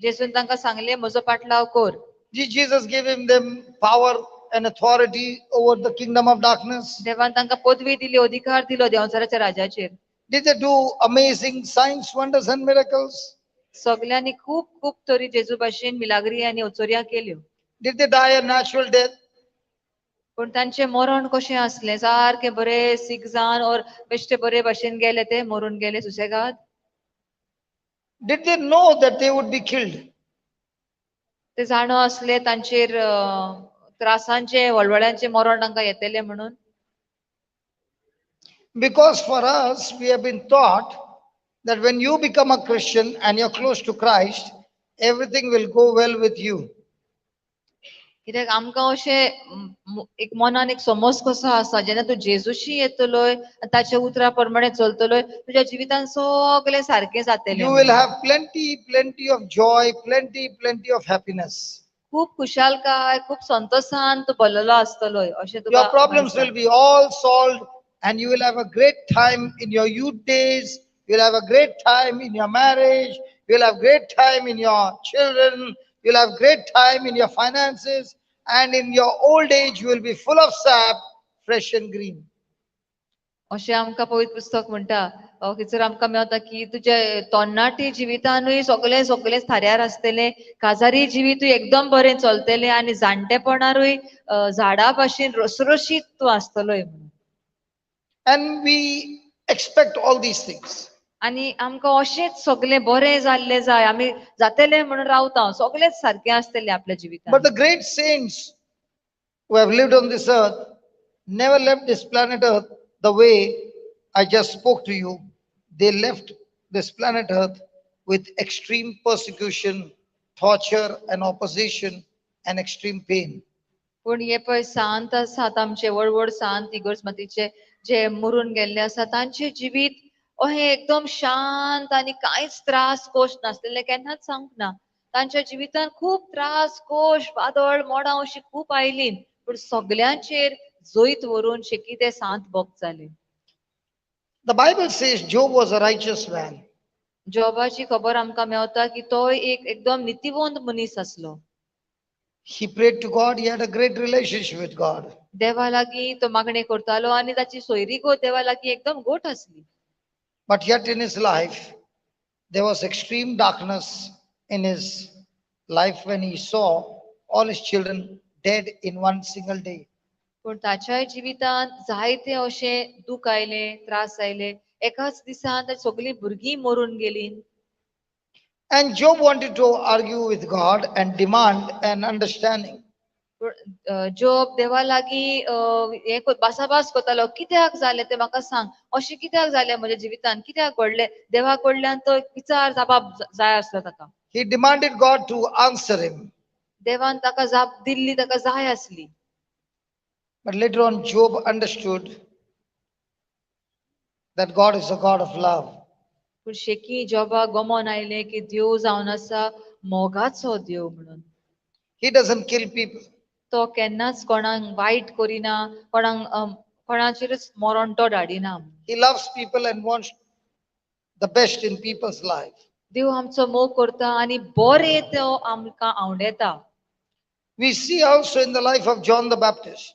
जेजून तांकां सांगलें म्हजो पाटलाव कर. Did Jesus give him them power and authority over the kingdom of darkness? देवान तांकां पदवी दिली, अधिकार दिलो देंवचाराच्या राजाचेर. Did they do amazing signs, wonders and miracles? सगल्यांनी खूब खूब तरी जेजू भाशेन मिलाग्री आनी ओचोर्या केल्यो. Did they die a natural death? पण तांचें मरण कशें आसलें? सारकें बरें सीक जावन और बेश्टे बरे भाशेन गेले, ते मरून गेले सुसेगाद. Did they know that they would be killed? ते जाणो आसले तांचेर त्रासांचे वळवळ्यांचे मरण तांकां येतलें म्हणून? Because for us, we have been taught that when you become a Christian and you're close to Christ, everything will go well with you. कित्याक आमकां अशें एक मनान एक समज कसो आसा, जेन्ना तूं जेजूशी येतलोय ताच्या उतरा प्रमाणे चलतलोय तुज्या जिवितान सगळें सारकें जातलें. You will have plenty, plenty of joy, plenty, plenty of happiness. खूब खुशालकाय, खूब संतोषान तूं भरलेलो आसतलोय अशें तुका. Your problems will be all solved and you will have a great time in your youth days. You'll have a great time in your marriage. You'll have great time in your children. You'll have great time in your finances. And in your old age, you will be full of sap, fresh and green. अशें आमकां पवित्र पुस्तक म्हणटा थंयसर आमकां मेवता की तुजे तोन्नाटी जिवितानूय सगळें सगळें थाऱ्यार आसतलें, काजारी जिवितूय एकदम बरें चलतलें आनी जाणटेपणारूय झाडा भाशेन रसरशीत तूं आसतलोय म्हणून. And we expect all these things. आनी आमकां अशेंच सगळें बरें जाल्लें जाय, आमी जातलें म्हणून रावता, सगळेंच सारकें आसतलें आपल्या जिवितांत. But the great saints who have lived on this earth never left this planet earth the way I just spoke to you. They left this planet earth with extreme persecution, torture and opposition and extreme pain. पूण हे पळय सांत आसात आमचे व्हड व्हड सांत इगर्ज मातीचे जे मरून गेल्ले आसा तांचे जिवीत अहें एकदम शांत आनी कांयच त्रास कोश नासलेले केन्नाच सांगूंक ना. तांच्या जिवितांत खूब त्रास कोश वादळ मोडां अशी खूब आयली, पूण सगल्यांचेर जैत व्हरून शेकी ते सांत भक्त जाले. The Bible says Job was a righteous man. जॉबाची खबर आमकां मेवता की तो एक एकदम नितीवंत मनीस आसलो. He prayed to God. He had a great relationship with God. देवा लागीं तो मागणें करतालो आनी ताची सोयरीगत देवा लागीं एकदम गोट आसली. But yet in his life, there was extreme darkness in his life when he saw all his children dead in one single day. पूण ताच्याय जिवितांत जायते अशें दूख आयलें, त्रास आयले. एकाच दिसान ताची सगळीं भुरगीं मरून गेलीं. And Job wanted to argue with God and demand an understanding. पूण जोब देवा लागीं हें भासाभास करतालो, कित्याक जालें तें म्हाका सांग, अशें कित्याक जालें म्हज्या जिवितांत, कित्याक घडलें. देवा कडल्यान तो विचार जाबाब जाय आसलो ताका. He demanded God to answer him. देवान ताका जाप दिल्ली ताका जाय आसली. But later on, Job understood that God is a God of love. पूण शेकी जोबाक गमोन आयलें की देव जावन आसा मोगाचो देव म्हणून. He doesn't kill people. तो केन्नाच कोणाक वायट करिना, कोणाक कोणाचेरच मरण तो धाडिना. He loves people and wants the best in people's life. देव आमचो मोग करता आनी बरें तो आमकां आवडेता. We see also in the life of John the Baptist.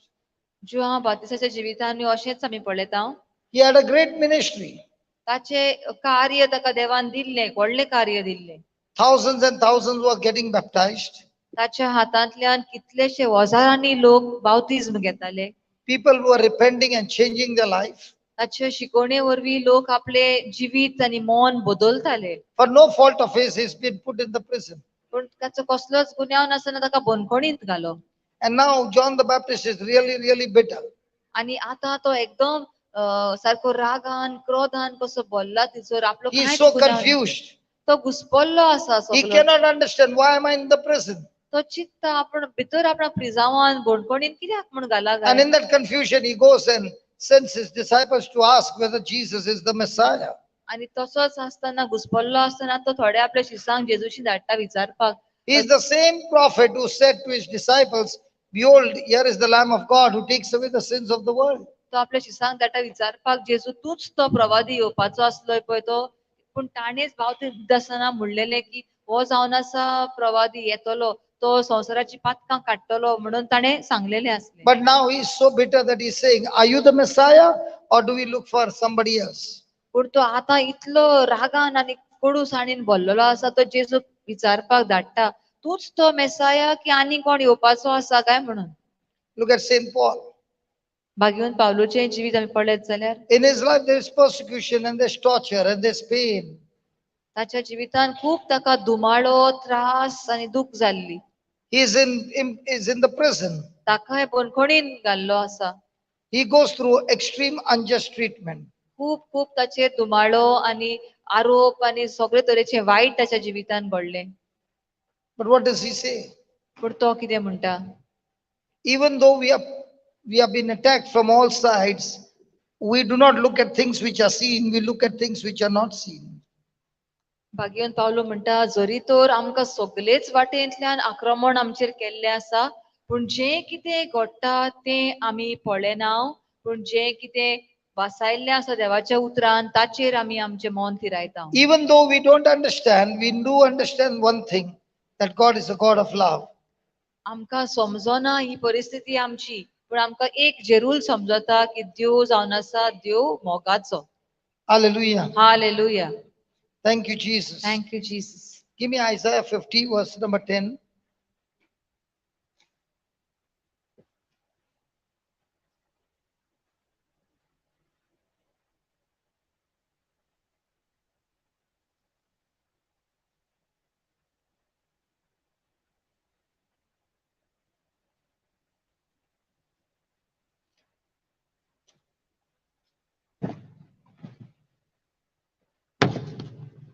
Joao बाप्तिस्ताच्या जिवितांत अशेंच आमी पळयता. He had a great ministry. ताचे कार्य ताका देवान दिल्लें, व्हडलें कार्य दिल्लें. Thousands and thousands were getting baptized. ताच्या हातांतल्यान कितलेशे हजारांनी लोक बाप्तिज्म घेताले. People were repenting and changing their life. ताचे शिकवणे वरवीं लोक आपले जिवीत आनी मन बदलताले. For no fault of his, he's been put in the prison. पूण ताचो कसलोच गुन्यांव नासतना ताका बंदखणींत घालो. And now John the Baptist is really, really bitter. आनी आतां तो एकदम सारको रागान क्रोधान कसो बोल्ला तिचोर आपलो. He is so confused. तो घुसपल्लो आसा. He cannot understand why am I in the prison. तो चिंता आपण भितर आपणा प्रिजावान बंदखणीन कित्याक म्हूण घाला And in that confusion he goes and sends his disciples to ask whether Jesus is the Messiah. आनी तसोच आसतना घुसपल्लो आसतना तो थोडे आपल्या शिसांक जेजूशी धाडटा विचारपाक. He is the same prophet who said to his disciples, Behold, here is the Lamb of God who takes away the sins of the world. तो आपल्या शिसांक धाडटा विचारपाक जेजू तूंच तो प्रवादी येवपाचो आसलो पळय तो. पूण ताणेंच बाप्तीज्म आसतना म्हणलेलें की हो जावन आसा प्रवादी येतलो, तो संवसाराची पातकां काडटलो म्हणून ताणें सांगलेलें आसलें. But now he is so bitter that he is saying, Are you the Messiah or do we look for somebody else? पूण तो आतां इतलो रागान आनी कडूसाणीन भरलेलो आसा, तो जेजूक विचारपाक धाडटा, तूंच तो मेसाया की आनी कोण येवपाचो आसा काय म्हणून. Look at Saint Paul. भाग्यवंत पावलूचें जिवीत आमी पळयत जाल्यार In his life there is persecution and there's torture and there's pain. ताच्या जिवितान खूब ताका दुमाळो, त्रास आनी दूख जाल्ली. He is in the prison. ताकाय बंदखणीन घाल्लो आसा. He goes through extreme unjust treatment. खूब खूब ताचेर दुमाळो आनी आरोप आनी सगळे तरेचे वायट ताच्या जिवितान घडलें. But what does he say? पूण तो कितें म्हणटा? Even though we have been attacked from all sides, we do not look at things which are seen, we look at things which are not seen. भाग्यवंत पावलो म्हणटा, जरी तर आमकां सगळेच वाटेंतल्यान आक्रमण आमचेर केल्लें आसा, पूण जें कितें घडटा तें आमी पळयना, पूण जें कितें वासायल्लें आसा देवाच्या उतरान ताचेर आमी आमचें मन थिरायता. Even though we don't understand, we do understand one thing, that God is a God of love. आमकां समजना ही परिस्थिती आमची, पूण आमकां एक जेरूल समजता की देव जावन आसा देव मोगाचो. Hallelujah. Hallelujah. Thank you, Jesus. Thank you, Jesus. Give me Isaiah 50, verse number 10.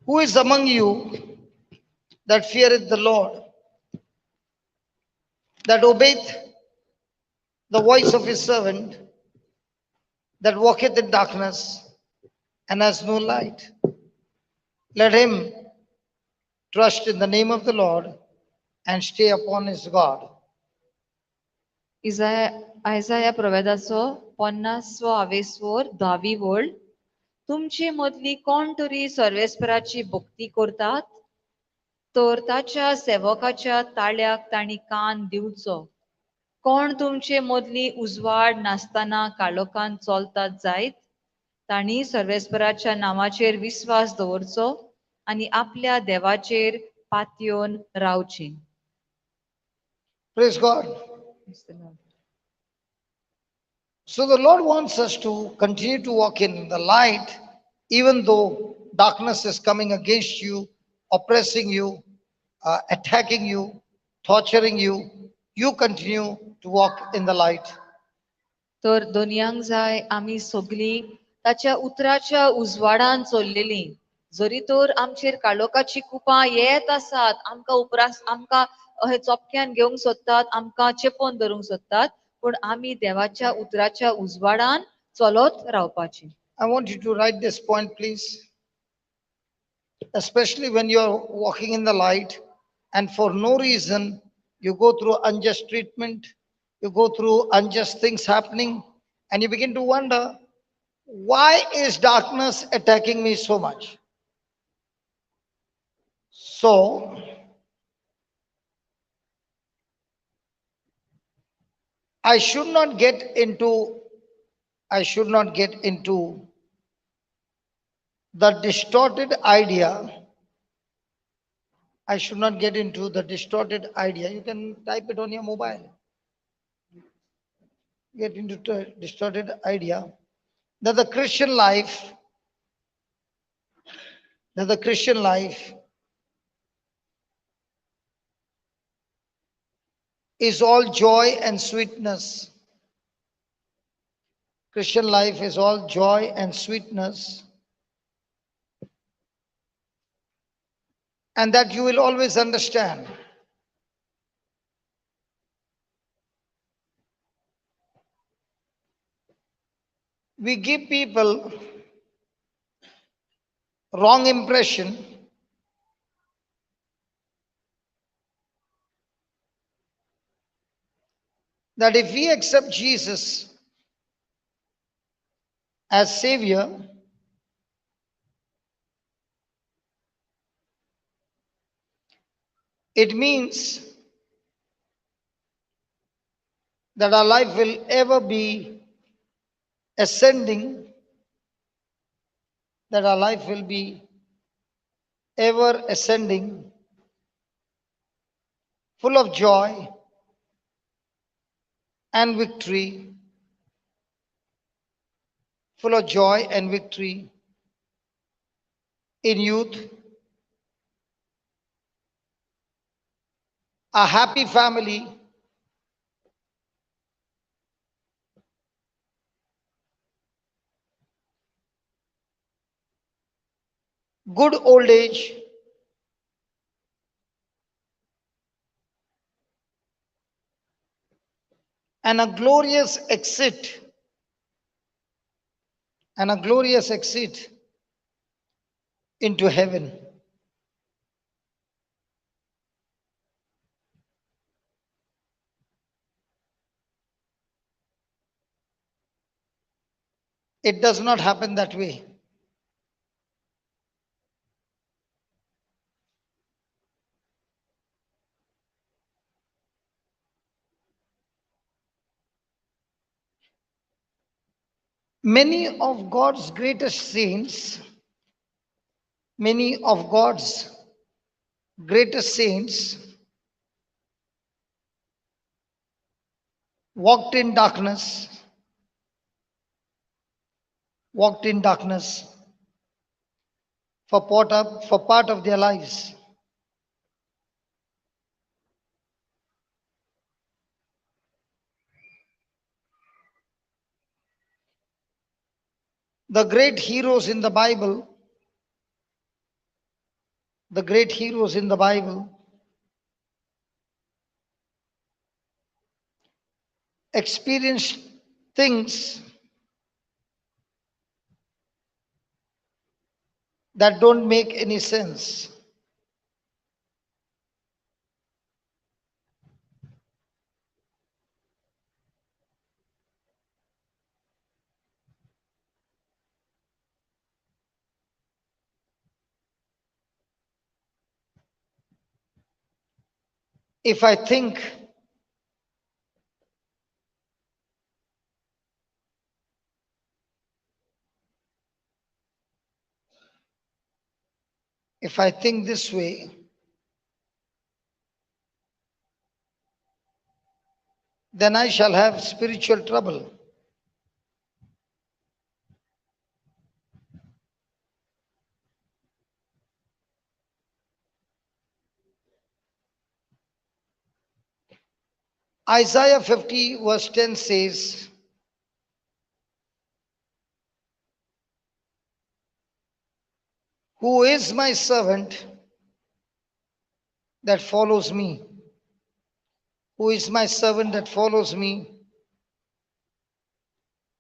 Who is among you that feareth the Lord, that obeyeth the voice of his servant, that walketh in darkness and has no light? Let him trust in the name of the Lord and stay upon his God. Isaiah प्रवेदाचो 50वो आवेसवर 10वी वळ. तुमचे मदली कोण तरी सर्वेस्पराची भक्ती करतात तर ताच्या सेवकाच्या ताळ्याक तांणी कान दिवचो. कोण तुमचे मदली उजवाड नासतना काळोखान चलतात जायत तांणी सर्वेस्पराच्या नांवाचेर विस्वास दवरचो आनी आपल्या देवाचेर पातयेवन रावचें. Praise God. So the Lord wants us to continue to walk in the light, even though darkness is coming against you, oppressing you, attacking you, torturing you. You continue to walk in the light. तर दोनयांक जाय आमी सगळीं ताच्या उतराच्या उजवाडान चल्लेली. जरी तर आमचेर काळोखाची कुपां येत आसात, आमकां उपरास आमकां हे चोपक्यान घेवंक सोदतात, आमकां चेपोन धरूंक सोदतात, पूण आमी देवाच्या उतराच्या उजवाडान चलत रावपाची. I want you to write this point, please. Especially when you're walking in the light and for no reason you go through unjust treatment, you go through unjust things happening, and you begin to wonder, why is darkness attacking me so much? So, I should not get into the distorted idea. I should not get into the distorted idea. You can type it on your mobile. Get into the distorted idea that the Christian life, is all joy and sweetness. Christian life is all joy and sweetness, and that you will always understand. We give people wrong impression that if we accept Jesus as Savior, it means that our life will ever be ascending, that our life will be ever ascending, full of joy and victory, full of joy and victory in youth, a happy family, good old age, and a glorious exit, into heaven. It does not happen that way. Many of God's greatest saints, many of God's greatest saints walked in darkness, walked in darkness for part of their lives. The great heroes in the Bible, the great heroes in the Bible experienced things that don't make any sense. If I think this way, then I shall have spiritual trouble. Isaiah 50 verse 10 says, "Who is my servant that follows me? Who is my servant that follows me,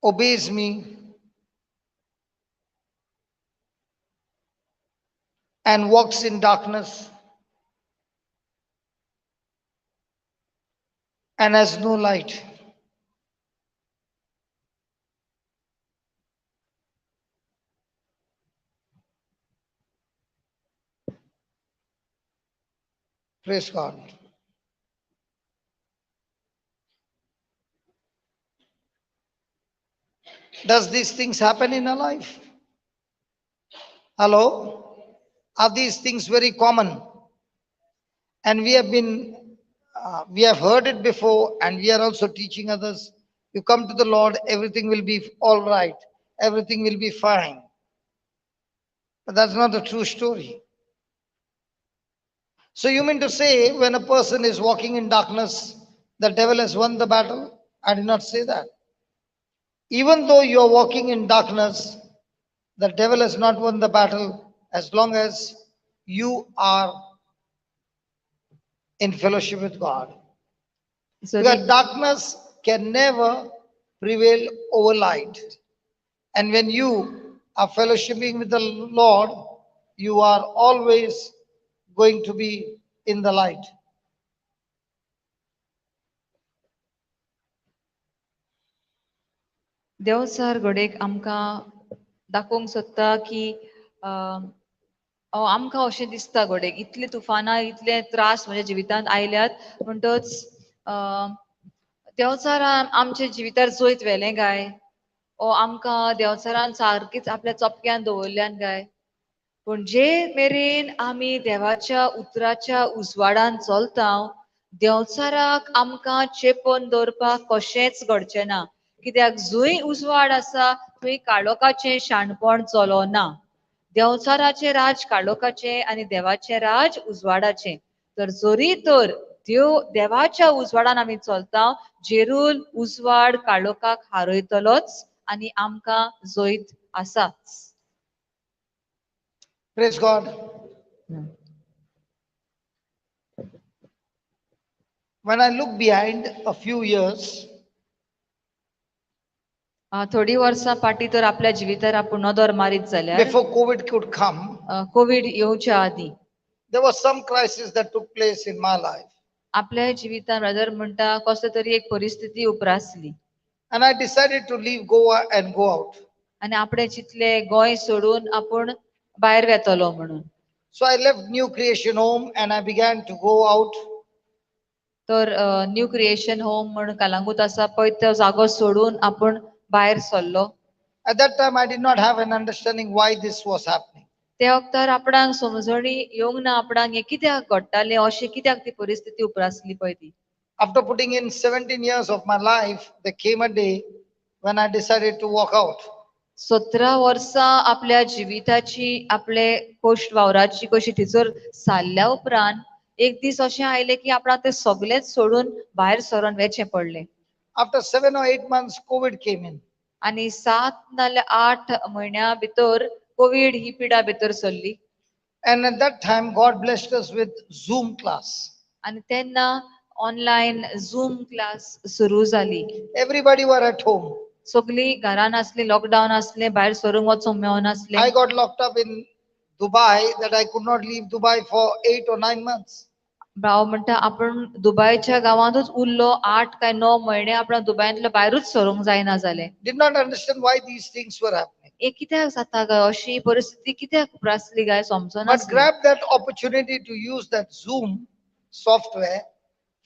obeys me, and walks in darkness and has no light?" Praise God. Does these things happen in our life? Hello? Are these things very common? And we have been, we have heard it before, and we are also teaching others. You come to the Lord, everything will be all right. Everything will be fine. But that's not the true story. So you mean to say when a person is walking in darkness, the devil has won the battle? I did not say that. Even though you are walking in darkness, the devil has not won the battle as long as you are in fellowship with God. So because darkness can never prevail over light. And when you are fellowshipping with the Lord, you are always going to be in the light. Devsar घडयेक आमकां दाखोवंक सोदता की आमकां अशें दिसता घडयेक इतले तुफानां इतले त्रास म्हज्या जिवितांत आयल्यात म्हणटच देवचारान आमच्या जिवितार जैत व्हेलें काय, ओ आमकां देवचारान सारकीच आपल्या चपक्यान दवरल्यान काय. पूण जे मेरेन आमी देवाच्या उतराच्या उजवाडान चलता, देवचाराक आमकां चेपोन दवरपाक कशेंच घडचें ना. कित्याक जंय उजवाड आसा थंय काळोखाचें शाणपण चलोना. देवचाराचें राज काळोखाचें आनी देवाचें राज उजवाडाचें. तर जरी तर देवाच्या उजवाडान आमी चलता, जेरूल उजवाड काळोखाक हारयतलोच आनी आमकां जैत आसाच. Praise God. When I look behind a few years, थोडी वर्सां फाटीं तर आपल्या जिवितार आपूण नदर मारीत जाल्यार, before COVID could come, Covid येवच्या आदीं, there was some crisis that took place in my life. आपल्या जिवितान ब्रदर म्हणटा कसले तरी एक परिस्थिती उप्रासली. And I decided to leave Goa and go out. आनी आपणे चिंतले गोंय सोडून आपूण भायर वेतलो म्हणून. So I left New Creation Home and I began to go out. तर न्यू क्रिएशन होम म्हण कलांगूट आसा पळय तो जागो सोडून आपूण भायर सरलो. At that time, I did not have an understanding why this was happening. त्या वखतार आपणाक समजणी येवंक ना आपणाक हें कित्याक घडटालें, अशें कित्याक ती परिस्थिती उप्रासली पळय ती. After putting in 17 years of my life, there came a day when I decided to walk out. 17 वर्सां आपल्या जिविताची आपले कोश्ट वावराची कशी थंयसर सारल्या उपरांत एक दीस अशें आयलें की आपणाक तें सगळेंच सोडून भायर सरोन वेचें पडलें. After 7 or 8 months, COVID came in. आनी 7 नाल्यार 8 म्हयन्या भितर कोवीड ही पिडा भितर सरली. And at that time, God blessed us with Zoom class. आनी तेन्ना ऑनलायन झूम क्लास सुरू जाली. Everybody were at home. सगळीं घरान आसली, लॉकडावन आसलें, भायर सरूंक वचूंक मेळनासलें. I got locked up in Dubai that I could not leave Dubai for 8 or 9 months. भाव म्हणटा आपूण दुबायच्या गांवांतूच उरलो 8 काय 9 म्हयने, आपण दुबायंतलो भायरूच सरूंक जायना जालें. Did not understand why these things were happening. हे कित्याक जाता काय, अशी परिस्थिती कित्याक उप्रासली काय समजना. But grab that opportunity to use that Zoom software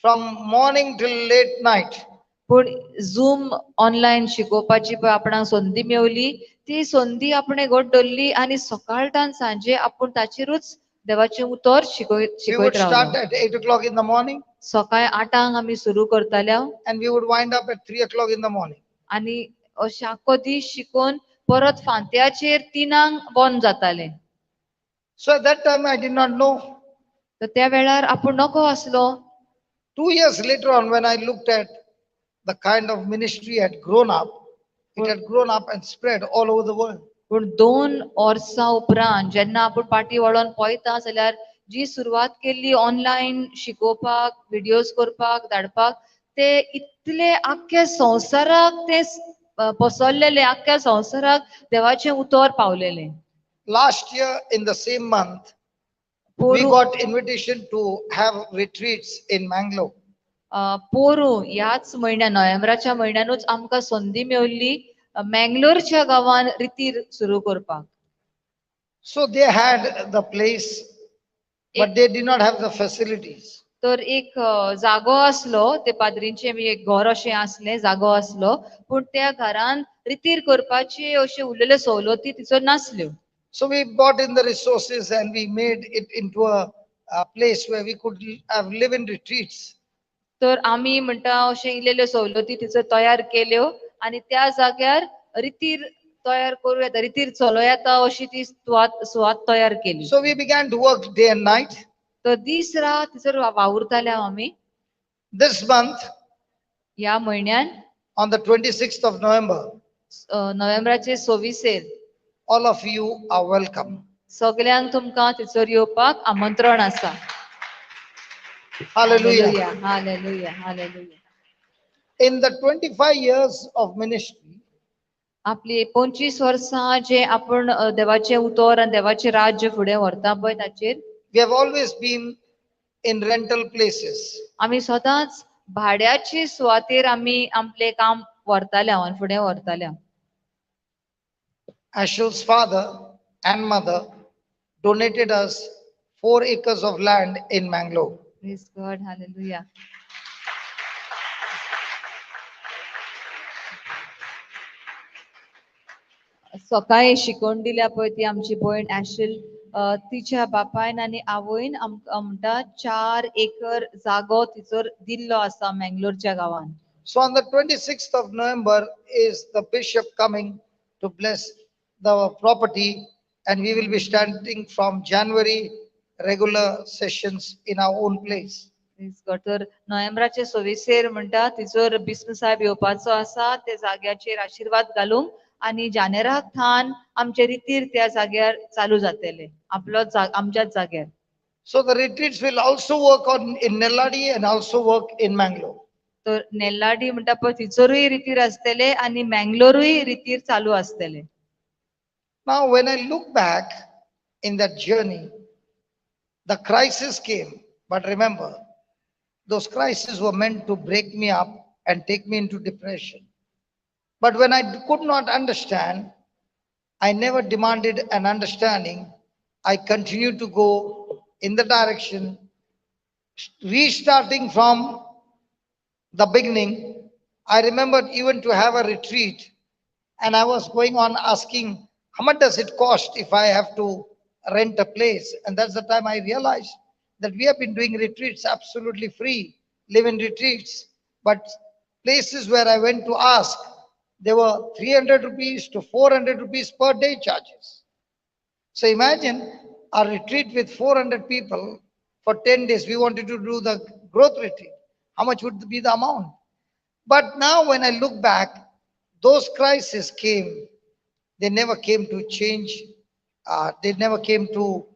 from morning till late night. पूण झूम ऑनलायन शिकोवपाची पळय आपणाक संदी मेवली, ती संदी आपणे घट धरली आनी सकाळटान सांजे आपूण ताचेरूच देवाचें उतर We would शिकयत start रावलो. at 8 o'clock in the morning. सकाळी 8 आमी सुरू करताले. And we would wind up at 3 o'clock in the morning. आनी अशें आख्खो दीस शिकोवन परत फांत्याचेर 3 बंद जातालें. So at that time I did not know. तर त्या वेळार आपूण नको आसलो. 2 years later on, when I looked at the kind of ministry had grown up, it had grown up and spread all over the world. पूण 2 वर्सां उपरांत जेन्ना आपूण पाटी वळोन पळयता जाल्यार जी सुरवात केल्ली ऑनलायन शिकोवपाक, व्हिडियोज करपाक, धाडपाक, ते इतले आख्ख्या संवसाराक ते पसरलेले, आख्ख्या संवसाराक देवाचें उतर पावलेलें. Last year in the same month, we got invitation to have retreats in Mangalore. पोरूं ह्याच म्हयन्या नोव्हेंबराच्या म्हयन्यानूच आमकां संदी मेवली मँगलोरच्या गांवान रितीर सुरू करपाक. So they had the place, but they did not have the facilities. तर एक जागो आसलो, ते पाद्रींचें बी एक घर अशें आसलें, जागो आसलो, पूण त्या घरान रितीर करपाची अश्यो उरलेल्यो सवलती थंयसर नासल्यो. So we brought in the resources and we made it into a place where we could have live in retreats. तर आमी म्हणटा अशें इल्लेल्यो सवलती थंयसर तयार केल्यो आनी त्या जाग्यार रितीर तयार करूं येता, रितीर चलो येता अशी ती सुवात तयार केली. So we began to work day and night. तर दीस रात थंयसर वावुरताले आमी. This month, ह्या म्हयन्यान, on the 26th of November, नोव्हेंबराचे 26 all of you are welcome. सगळ्यांक तुमकां थंयसर येवपाक आमंत्रण आसा. Hallelujah. Hallelujah. Hallelujah. In the 25 years of ministry, आपली 25 वर्सां जे आपण देवाचें उतर आनी देवाचें राज्य फुडें व्हरता पळय ताचेर, we have always been in rental places. आमी सदांच भाड्याचे सुवातेर आमी आपलें काम व्हरताले आनी फुडें व्हरताले. Ashel's father and mother donated us 4 acres of land in Mangalore. Praise God, hallelujah. सकाळी शिकोवन दिल्या पळय ती आमची भयण ऍशल, तिच्या बापायन आनी आवयन आमकां म्हणटा 4 एकर जागो तिचोर दिल्लो आसा मँगलोरच्या गांवान. So on the 26th of November is the bishop coming to bless the property, and we will be starting from January regular sessions in our own place. Praise God. तर नोव्हेंबराचे 26 म्हणटा तिचोर बिस्म साहेब येवपाचो आसा त्या जाग्याचेर आशिर्वाद घालूंक आनी जानेराक थान आमचे रितीर त्या जाग्यार चालू जातले आपलो आमच्याच जाग्यार. So the retreats will also work on in Nelladi and also work in Mangalore. तर नेल्लाडी म्हणटा पळय तिचोरूय रितीर आसतले आनी मँगलोरूय रितीर चालू आसतले. Now when I look back in that journey, the crisis came, but remember, those crises were meant to break me up and take me into depression. But when I could not understand, I never demanded an understanding. I continued to go in the direction, restarting from the beginning. I remembered even to have a retreat, and I was going on asking, how much does it cost if I have to rent a place? And that's the time I realized that we have been doing retreats absolutely free, live-in retreats. But places where I went to ask, they were 300 rupees to 400 rupees per day charges. So imagine a retreat with 400 people for 10 days. We wanted to do the growth retreat. How much would be the amount? But now when I look back, those crises came. They never came to change. They never came to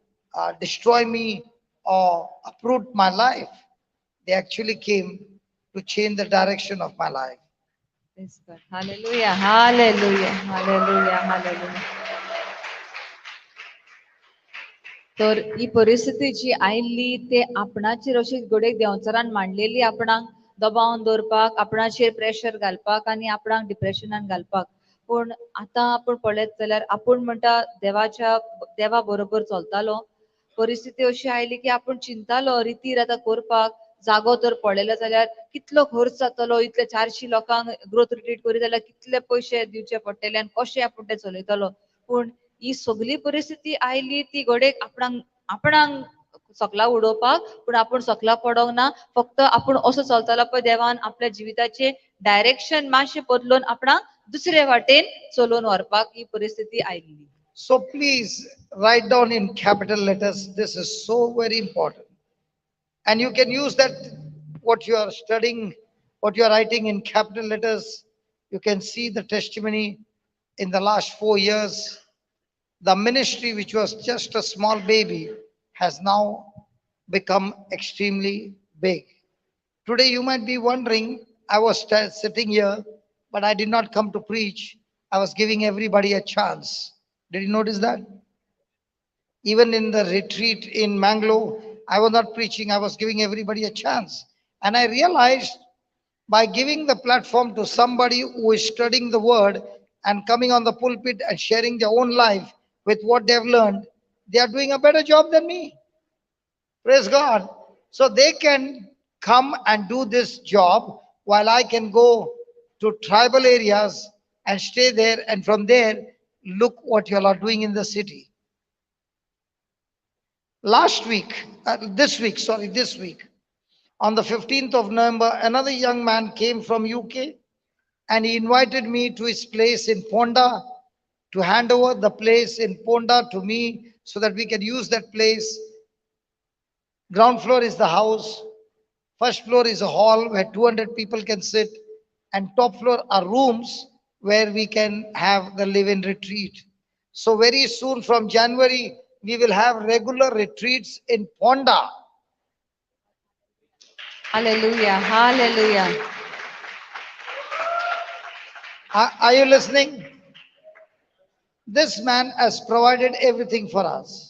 destroy me or uproot my life. They actually came to change the direction of my life. Praise God. Hallelujah, hallelujah, hallelujah, hallelujah. तर ही परिस्थिती जी आयिल्ली ते आपणाचेर अशी घडये देंवचारान मांडलेली आपणाक दबावन दवरपाक, आपणाचेर प्रेशर घालपाक आनी आपणाक डिप्रेशनान घालपाक. पूण आतां आपूण पळयत जाल्यार आपूण म्हणटा देवाच्या देवा बरोबर चलतालो. परिस्थिती अशी आयली की आपूण चिंतालो रितीर आतां करपाक जागो तर पळयलो जाल्यार कितलो खर्च जातलो, इतले 400 लोकांक ग्रोथ रिट्रीट करीत जाल्यार कितले पयशे दिवचे पडटले आनी कशें आपूण ते चलयतलो. पूण ही सगळी परिस्थिती आयली ती घडये आपणाक आपणाक सकला उडोवपाक, पूण आपूण सकला पडोंक ना. फक्त आपूण असो चलतालो पळय देवान आपल्या जिविताचे डायरेक्शन मातशें बदलून आपणाक दुसरे वाटेन चलोवन व्हरपाक ही परिस्थिती आयिल्ली. So please write down in capital letters, this is so very important. And you can use that, what you are studying, what you are writing in capital letters. You can see the testimony in the last 4 years. The ministry, which was just a small baby, has now become extremely big. Today you might be wondering, I was sitting here, but I did not come to preach. I was giving everybody a chance. Did you notice that? Even in the retreat in Mangalore, I was not preaching. I was giving everybody a chance. And I realized by giving the platform to somebody who is studying the word and coming on the pulpit and sharing their own life with what they have learned, they are doing a better job than me. Praise God. So they can come and do this job while I can go to tribal areas and stay there, and from there, look what you all are doing in the city. This week, on the 15th of November, another young man came from UK and he invited me to his place in Ponda to hand over the place in Ponda to me so that we can use that place. Ground floor is the house. First floor is a hall where 200 people can sit, and top floor are rooms where we can have the live-in retreat. So very soon from January, we will have regular retreats in Ponda. Hallelujah, hallelujah. Are you listening? This man has provided everything for us.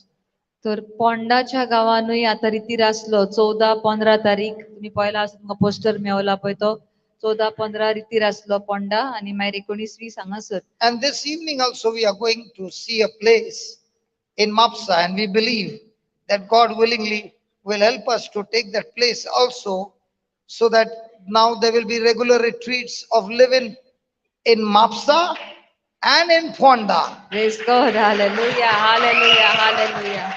तर पोंडाच्या गांवानूय आतां रितीर आसलो 14-15 तारीख तुम्ही पळयला आसत, तुमकां poster Mewla पळय तो 14-15 रितीर आसलो पोंडा आनी मागीर 19-20 हांगासर. And this evening also we are going to see a place in Mapsa, and we believe that God willingly will help us to take that place also, so that now there will be regular retreats of living in Mapsa and in Ponda. Praise God. Hallelujah, hallelujah, hallelujah.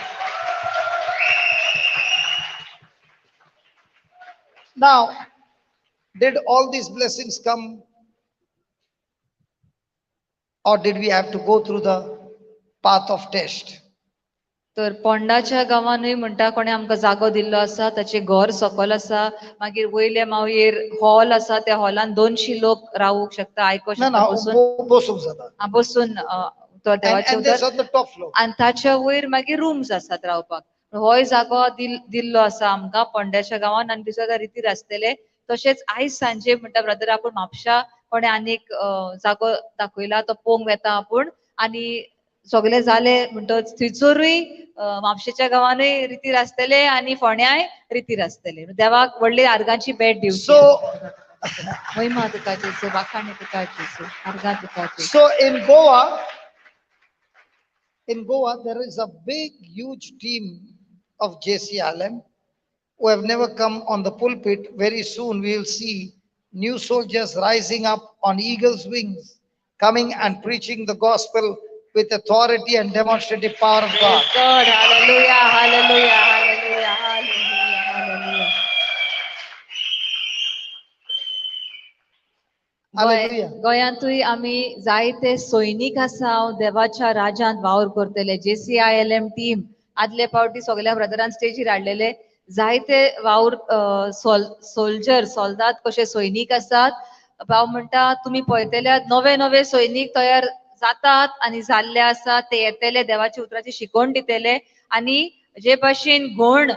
Now, did all these blessings come, or did we have to go through the path of test? तर पोंडाच्या गांवानूय म्हणटा कोणे आमकां जागो दिल्लो आसा, ताचें घर सकयल आसा, मागीर वयल्या मावयेर हॉल आसा, त्या हॉलान 200 लोक रावूंक शकता, आयको शकता बसून, बसून तो देवाचें उतर. आनी ताच्या वयर मागीर रुम्स आसात रावपाक. होय जागो दिल्लो आसा आमकां पोंड्याच्या गांवान आनी दुसऱ्या रितीर आसतले. तशेंच आयज सांजे म्हणटा ब्रदर आपूण म्हापशा कोणे आनीक जागो दाखयला तो पळोवंक वेता आपूण, आनी सगळे जाले म्हणटच थंयसरूय म्हापशेच्या गांवानूय रितीर आसतले आनी फोंड्याय रितीर आसतले. देवाक व्हडली आर्गांची भेट दिवची. महिमा तुका जेजू, वाखाणे तुका जेजू, आर्गां तुका जेजू. So in Goa, In Goa, there is a big, huge team of J.C. Allen who have never come on the pulpit. Very soon we will see new soldiers rising up on eagle's wings, coming and preaching the gospel with authority and demonstrative power of God. Praise God. Hallelujah, hallelujah, hallelujah, hallelujah, hallelujah. Hallelujah. गोंयांतूय आमी जायते सैनीक आसा देवाच्या राज्यांत वावर करतले. JCILM team आदले पावटी सगल्या ब्रदरान स्टेजीर हाडलेले जायते वावर सोल्जर सोल्दाद कशे सैनीक आसात. भाव म्हणटा तुमी पळयतले नवे नवे सैनीक तयार जातात आनी जाल्ले आसात, ते येतले देवाच्या उतराची शिकवण दितले. आनी जे भाशेन घोण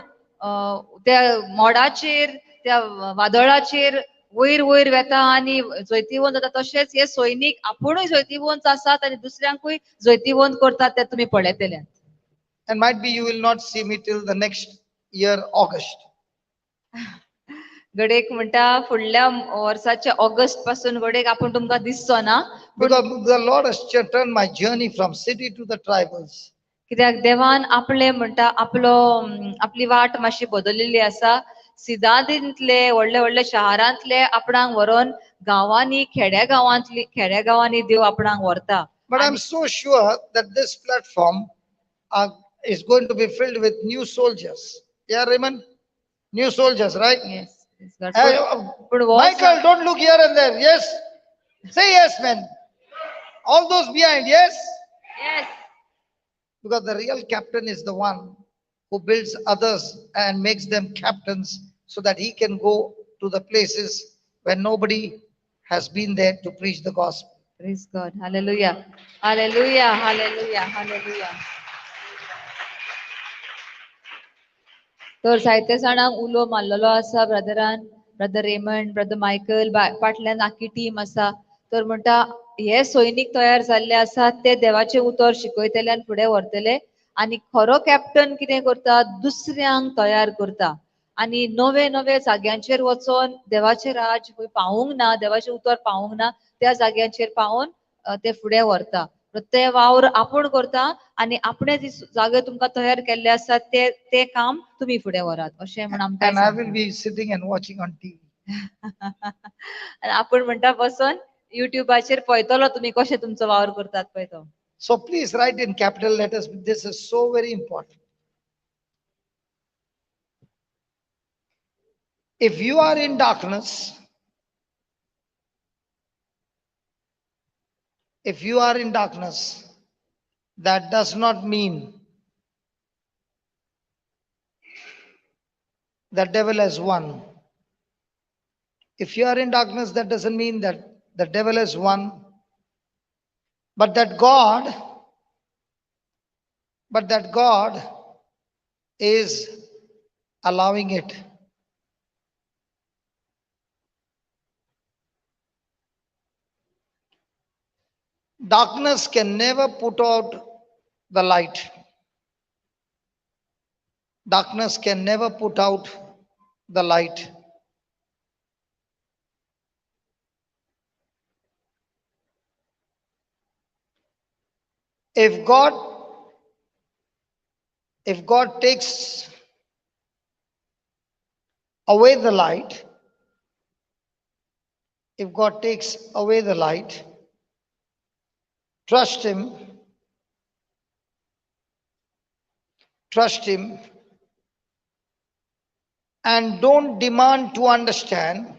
त्या मोडाचेर त्या वादळाचेर वयर वयर वेता आनी जैतिवंत जाता, तशेंच हे सैनीक आपुणूय जैतिवंत आसात आनी दुसऱ्यांकूय जैतिवंत करतात, ते तुमी पळयतले. And might be you will not see me till the next year August. घडयेक म्हणटा फुडल्या वर्साच्या ऑगस्ट पासून घडयेक आपूण तुमकां दिसचो ना. Because the Lord has turned my journey from city to the tribals. कित्याक देवान आपले म्हणटा आपलो आपली वाट मातशी बदललेली आसा. सिदादींतले व्हडले व्हडले शहरांतले आपणाक व्हरोन गांवांनी खेड्या गांवांतली खेड्या गांवांनी देव आपणाक व्हरता. But I'm so sure that this platform is going to be filled with new soldiers. Yeah, Raymond? New soldiers, right? Yes. Michael, don't look here and there. Yes. Say yes, man. All those behind, yes? Yes. Because the real captain is the one who builds others and makes them captains so that he can go to the places where nobody has been there to preach the gospel. Praise God. Hallelujah. Hallelujah. Hallelujah. Hallelujah. तर जायते जाणांक उलो मारलेलो आसा brethren, brother Raymond, brother Michael, फाटल्यान आख्खी team आसा. तर म्हणटा हे सैनीक तयार जाल्ले आसात, ते देवाचें उतर शिकयतले आनी फुडें व्हरतले. आनी खरो कॅप्टन कितें करता, दुसऱ्यांक तयार करता आनी नवे नवे जाग्यांचेर वचोन देवाचें राज पावूंक ना, देवाचें उतर पावूंक ना, त्या जाग्यांचेर पावोन ते फुडें व्हरता. ते वावर आपूण करता आनी आपणे जे जागे तुमकां तयार केल्ले आसात ते ते काम तुमी फुडें व्हरात अशें म्हण आमकां. And I will be sitting and watching on TV. आनी आपूण म्हणटा बसून युट्यूबाचेर पळयतलो तुमी कशें तुमचो वावर करतात पळय तो. So please write in capital letters. This is so very important. If you are in darkness, if you are in darkness, that does not mean the devil has won. If you are in darkness, that doesn't mean that the devil has won, but that God is allowing it. Darkness can never put out the light. Darkness can never put out the light. If God takes away the light, if God takes away the light, trust him, and don't demand to understand,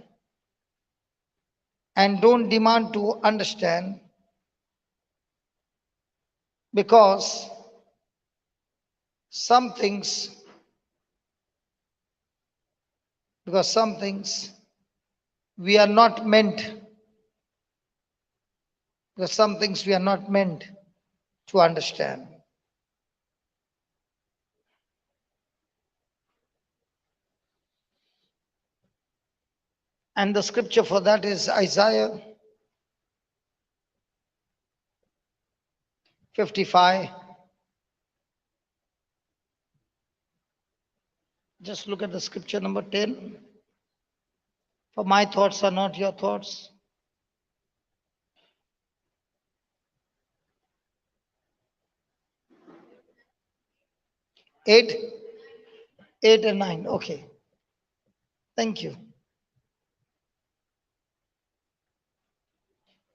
because some things we are not meant, because some things we are not meant to understand. And the scripture for that is Isaiah 55. Just look at the scripture number 10. For my thoughts are not your thoughts. 8? 8 and 9. Okay. Thank you.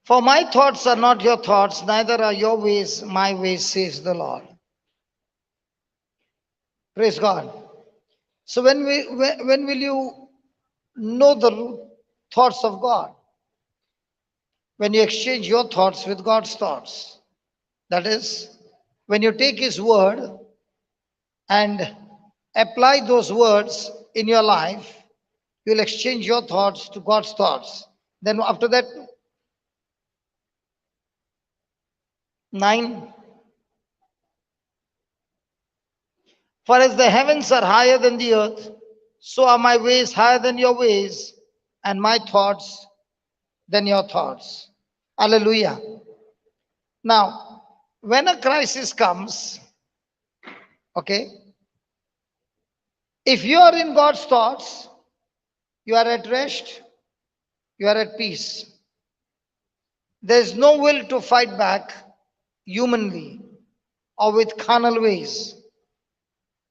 For my thoughts are not your thoughts, neither are your ways my ways, says the Lord. Praise God. So when will you know the thoughts of God? When you exchange your thoughts with God's thoughts. That is, when you take His word and apply those words in your life, you'll exchange your thoughts to God's thoughts. Then after that, 9. For as the heavens are higher than the earth, so are my ways higher than your ways, and my thoughts than your thoughts. Hallelujah. Now, when a crisis comes, okay, if you are in God's thoughts, you are at rest, you are at peace. There is no will to fight back humanly or with carnal ways.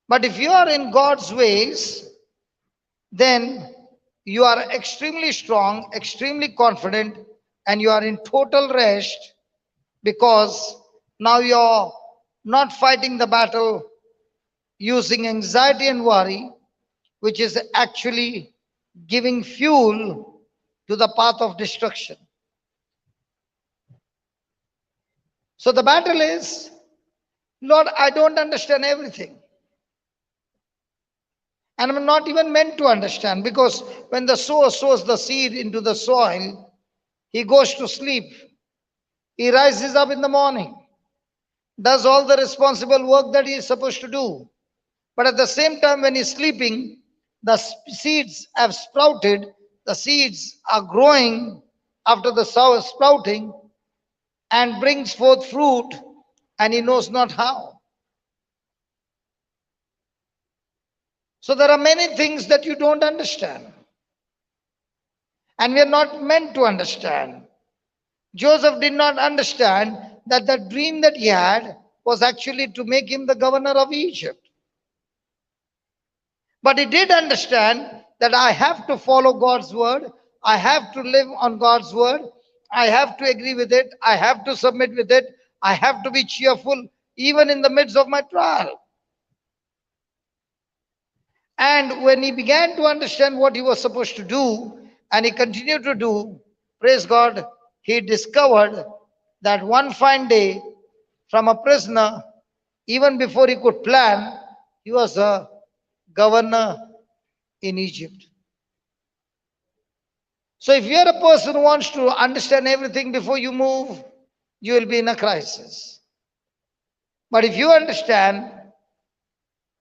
But if you are in God's ways, then you are extremely strong, extremely confident, and you are in total rest, because now you're not fighting the battle using anxiety and worry, which is actually giving fuel to the path of destruction. So the battle is, Lord, I don't understand everything. And I'm not even meant to understand, because when the sower sows the seed into the soil, he goes to sleep. He rises up in the morning, does all the responsible work that he is supposed to do. But at the same time, when he's sleeping, the seeds have sprouted, the seeds are growing after the sower sprouting and brings forth fruit, and he knows not how. So there are many things that you don't understand. And we are not meant to understand. Joseph did not understand that the dream that he had was actually to make him the governor of Egypt. But he did understand that I have to follow God's word. I have to live on God's word. I have to agree with it. I have to submit with it. I have to be cheerful even in the midst of my trial. And when he began to understand what he was supposed to do, and he continued to do, praise God, he discovered that one fine day, from a prisoner, even before he could plan, he was a governor in Egypt. So if you're a person who wants to understand everything before you move, you will be in a crisis. But if you understand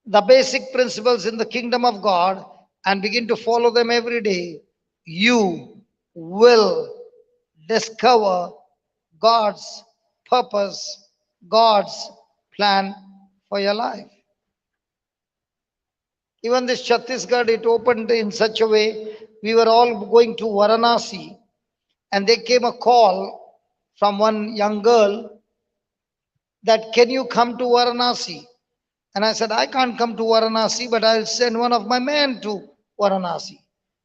the basic principles in the kingdom of God and begin to follow them every day, you will discover God's purpose, God's plan for your life. Even this Chhattisgarh, it opened in such a way, we were all going to Varanasi, and there came a call from one young girl that, can you come to Varanasi? And I said, I can't come to Varanasi, but I'll send one of my men to Varanasi.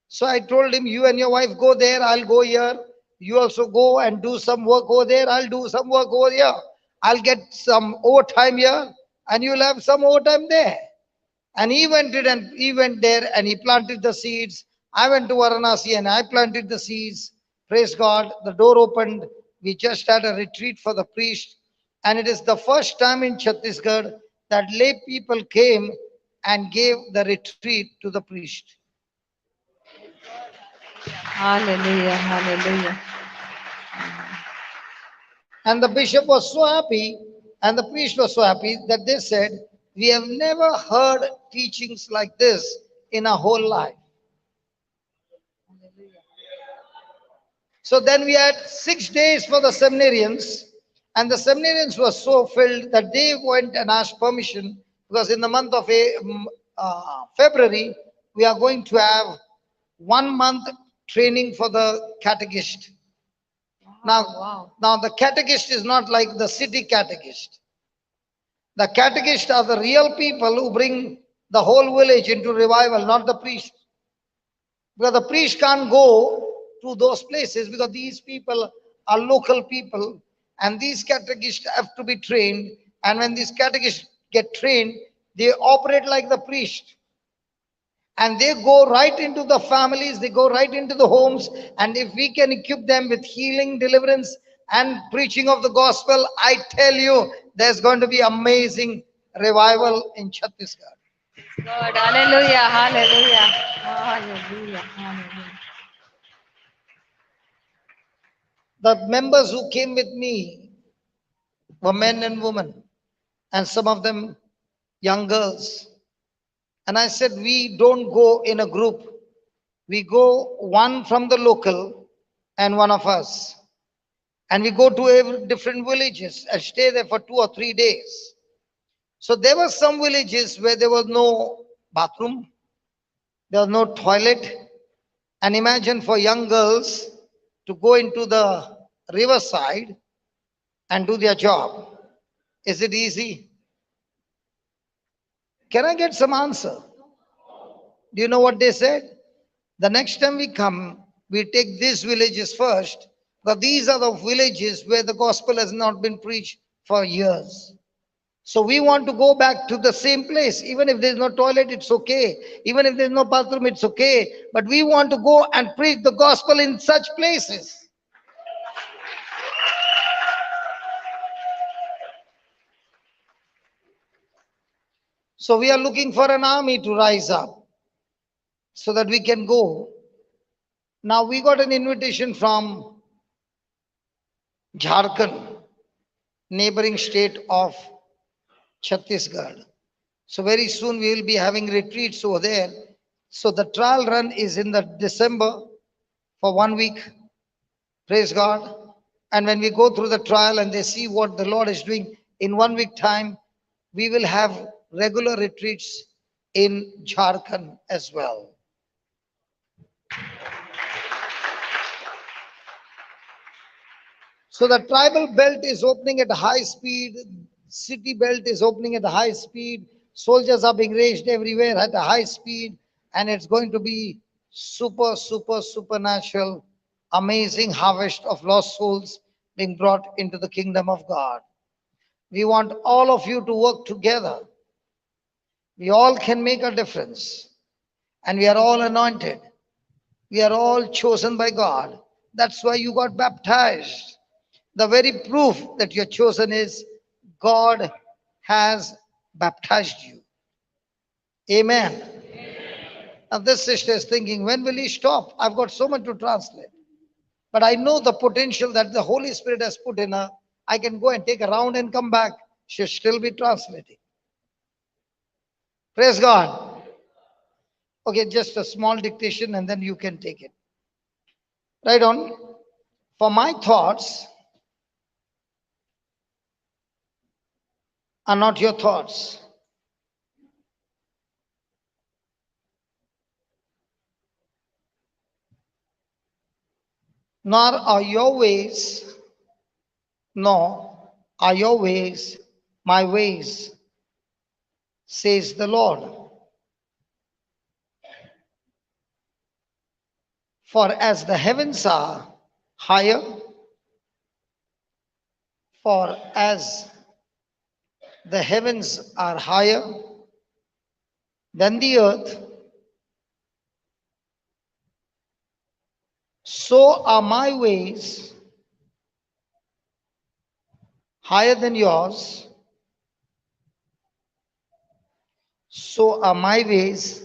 So I told him, you and your wife go there, I'll go here. You also go and do some work over there, I'll do some work over here. I'll get some overtime here, and you'll have some overtime there. And he went there and he planted the seeds. I went to Varanasi and I planted the seeds. Praise God, the door opened. We just had a retreat for the priest. And it is the first time in Chhattisgarh that lay people came and gave the retreat to the priest. Hallelujah, hallelujah. And the bishop was so happy and the priest was so happy that they said, we have never heard teachings like this in our whole life. So then we had 6 days for the seminarians, and the seminarians were so filled that they went and asked permission, because in the month of February, we are going to have 1 month training for the catechist. Now, wow. Now the catechist is not like the city catechist. The catechists are the real people who bring the whole village into revival, not the priest. Because the priest can't go to those places because these people are local people and these catechists have to be trained. And when these catechists get trained, they operate like the priest. And they go right into the families, they go right into the homes. And if we can equip them with healing, deliverance, and preaching of the gospel, I tell you, there's going to be amazing revival in Chhattisgarh. God, hallelujah, hallelujah, hallelujah, hallelujah. The members who came with me were men and women, and some of them young girls. And I said, we don't go in a group. We go one from the local and one of us. And we go to every different villages and stay there for 2 or 3 days. So there were some villages where there was no bathroom, there was no toilet. And imagine for young girls to go into the riverside and do their job. Is it easy? Can I get some answer? Do you know what they said? The next time we come, we take these villages first, because these are the villages where the gospel has not been preached for years. So we want to go back to the same place. Even if there's no toilet, it's okay. Even if there's no bathroom, it's okay. But we want to go and preach the gospel in such places. So we are looking for an army to rise up so that we can go. Now we got an invitation from Jharkhand, neighboring state of Chhattisgarh. So very soon we will be having retreats over there. So the trial run is in the December for 1 week. Praise God. And when we go through the trial and they see what the Lord is doing in 1 week time, we will have regular retreats in Jharkhand as well. So the tribal belt is opening at high speed. City belt is opening at a high speed. Soldiers are being raised everywhere at a high speed. And it's going to be super, super, supernatural, amazing harvest of lost souls being brought into the kingdom of God. We want all of you to work together. We all can make a difference. And we are all anointed. We are all chosen by God. That's why you got baptized. The very proof that you're chosen is God has baptized you. Amen. Amen. Now this sister is thinking, when will he stop? I've got so much to translate. But I know the potential that the Holy Spirit has put in her. I can go and take a round and come back. She'll still be translating. Praise God. Okay, just a small dictation and then you can take it. Right on. For my thoughts are not your thoughts. Nor are your ways, nor are your ways my ways, says the Lord. For as the heavens are higher, for as the heavens are higher than the earth, so are my ways higher than yours, so are my ways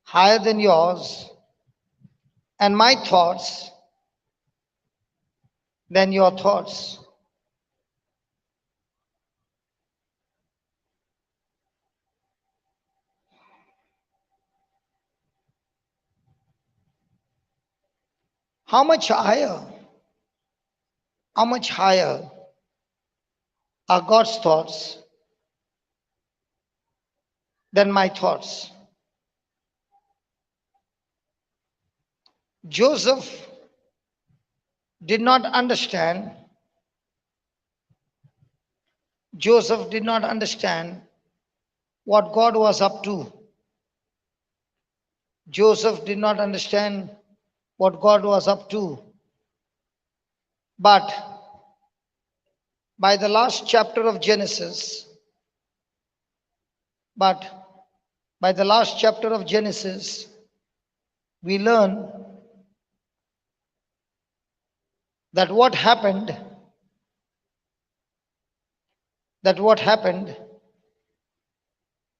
higher than yours, and my thoughts than your thoughts. How much higher? How much higher are God's thoughts than my thoughts? Joseph did not understand Joseph did not understand what God was up to. Joseph did not understand what God was up to. But by the last chapter of Genesis, we learn that what happened,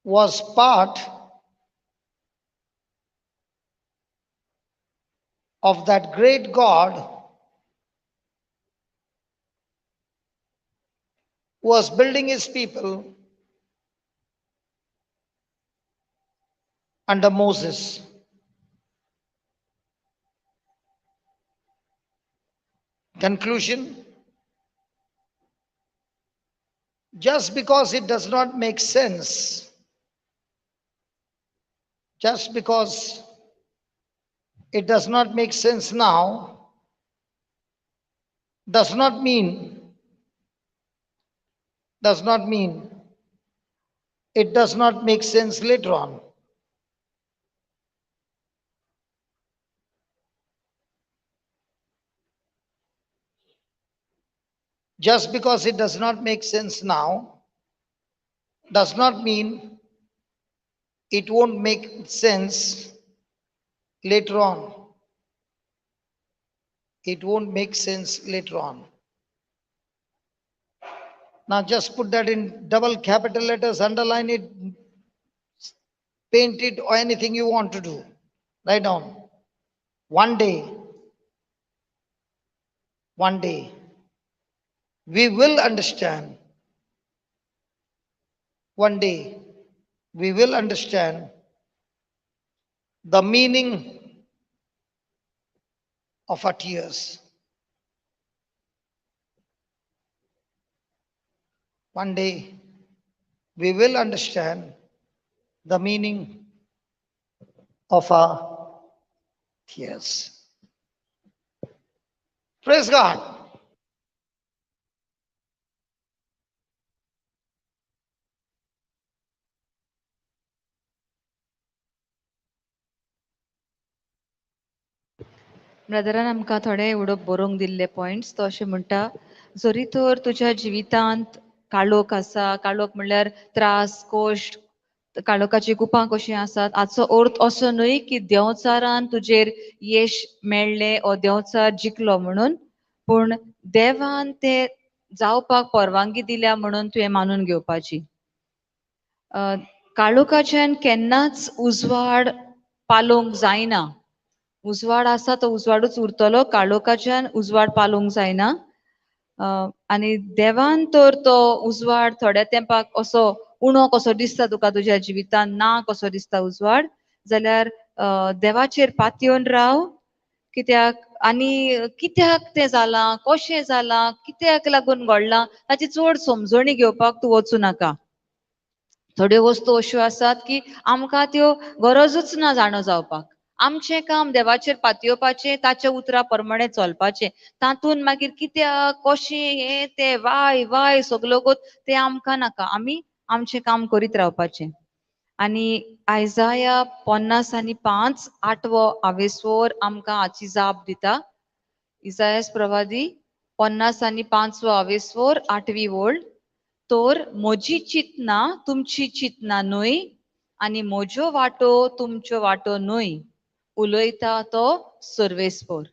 was part of that great God who was building his people under Moses. Conclusion: just because it does not make sense, just because it does not make sense now, does not mean it does not make sense later on. Just because it does not make sense now, does not mean it won't make sense later on. It won't make sense later on. Now just put that in double capital letters, underline it, paint it, or anything you want to do. Write down. One day, we will understand. One day, we will understand the meaning of our tears. One day, we will understand the meaning of our tears. Praise God. Brethren आमकां थोडे उडोवप बरोवंक दिल्ले points. तो अशें म्हणटा, जरी तर तुज्या जिवितांत काळोख आसा, काळोख म्हणल्यार त्रास, कश्ट, काळोखाची कुपां कशीं आसात, हाचो अर्थ असो न्हय की देंवचारान तुजेर येश मेळ्ळें ओ देंवचार जिखलो म्हणून, पूण देवान ते जावपाक परवानगी दिल्या म्हणून तुवें मानून घेवपाची. काळोखाच्यान केन्नाच उजवाड पालोवंक जायना. उजवाड आसा तो उजवाडूच उरतलो, काळोखाच्यान उजवाड पालोवंक जायना. आनी देवान तर तो उजवाड थोड्या तेंपाक असो उणो कसो दिसता तुका तुज्या जिवितान, ना कसो दिसता उजवाड, जाल्यार देवाचेर पातयेवन राव. कित्याक आनी कित्याक तें जालां, कशें जालां, कित्याक लागून घडलां ताची चड समजणी घेवपाक तूं वचूं नाका. थोड्यो वस्तू अश्यो आसात की आमकां त्यो गरजूच ना जाणो जावपाक. आमचें काम देवाचेर पातयेवपाचें, ताच्या उतरा प्रमाणे चलपाचें. तातूंत मागीर कित्याक कशें हें तें वाय वाय सगलो तें आमकां नाका. आमी आमचें काम करीत रावपाचें. आनी आयजाया 55 आठवो आवेस्वर आमकां हाची जाप दिता. इजायास प्रवादी 55 आवेस्वर 8वी ओळ, तर म्हजी चिंतना तुमची चिंतना न्हय आनी म्हज्यो वाटो तुमच्यो वाटो न्हय, उलयता तो सर्वेस्पर.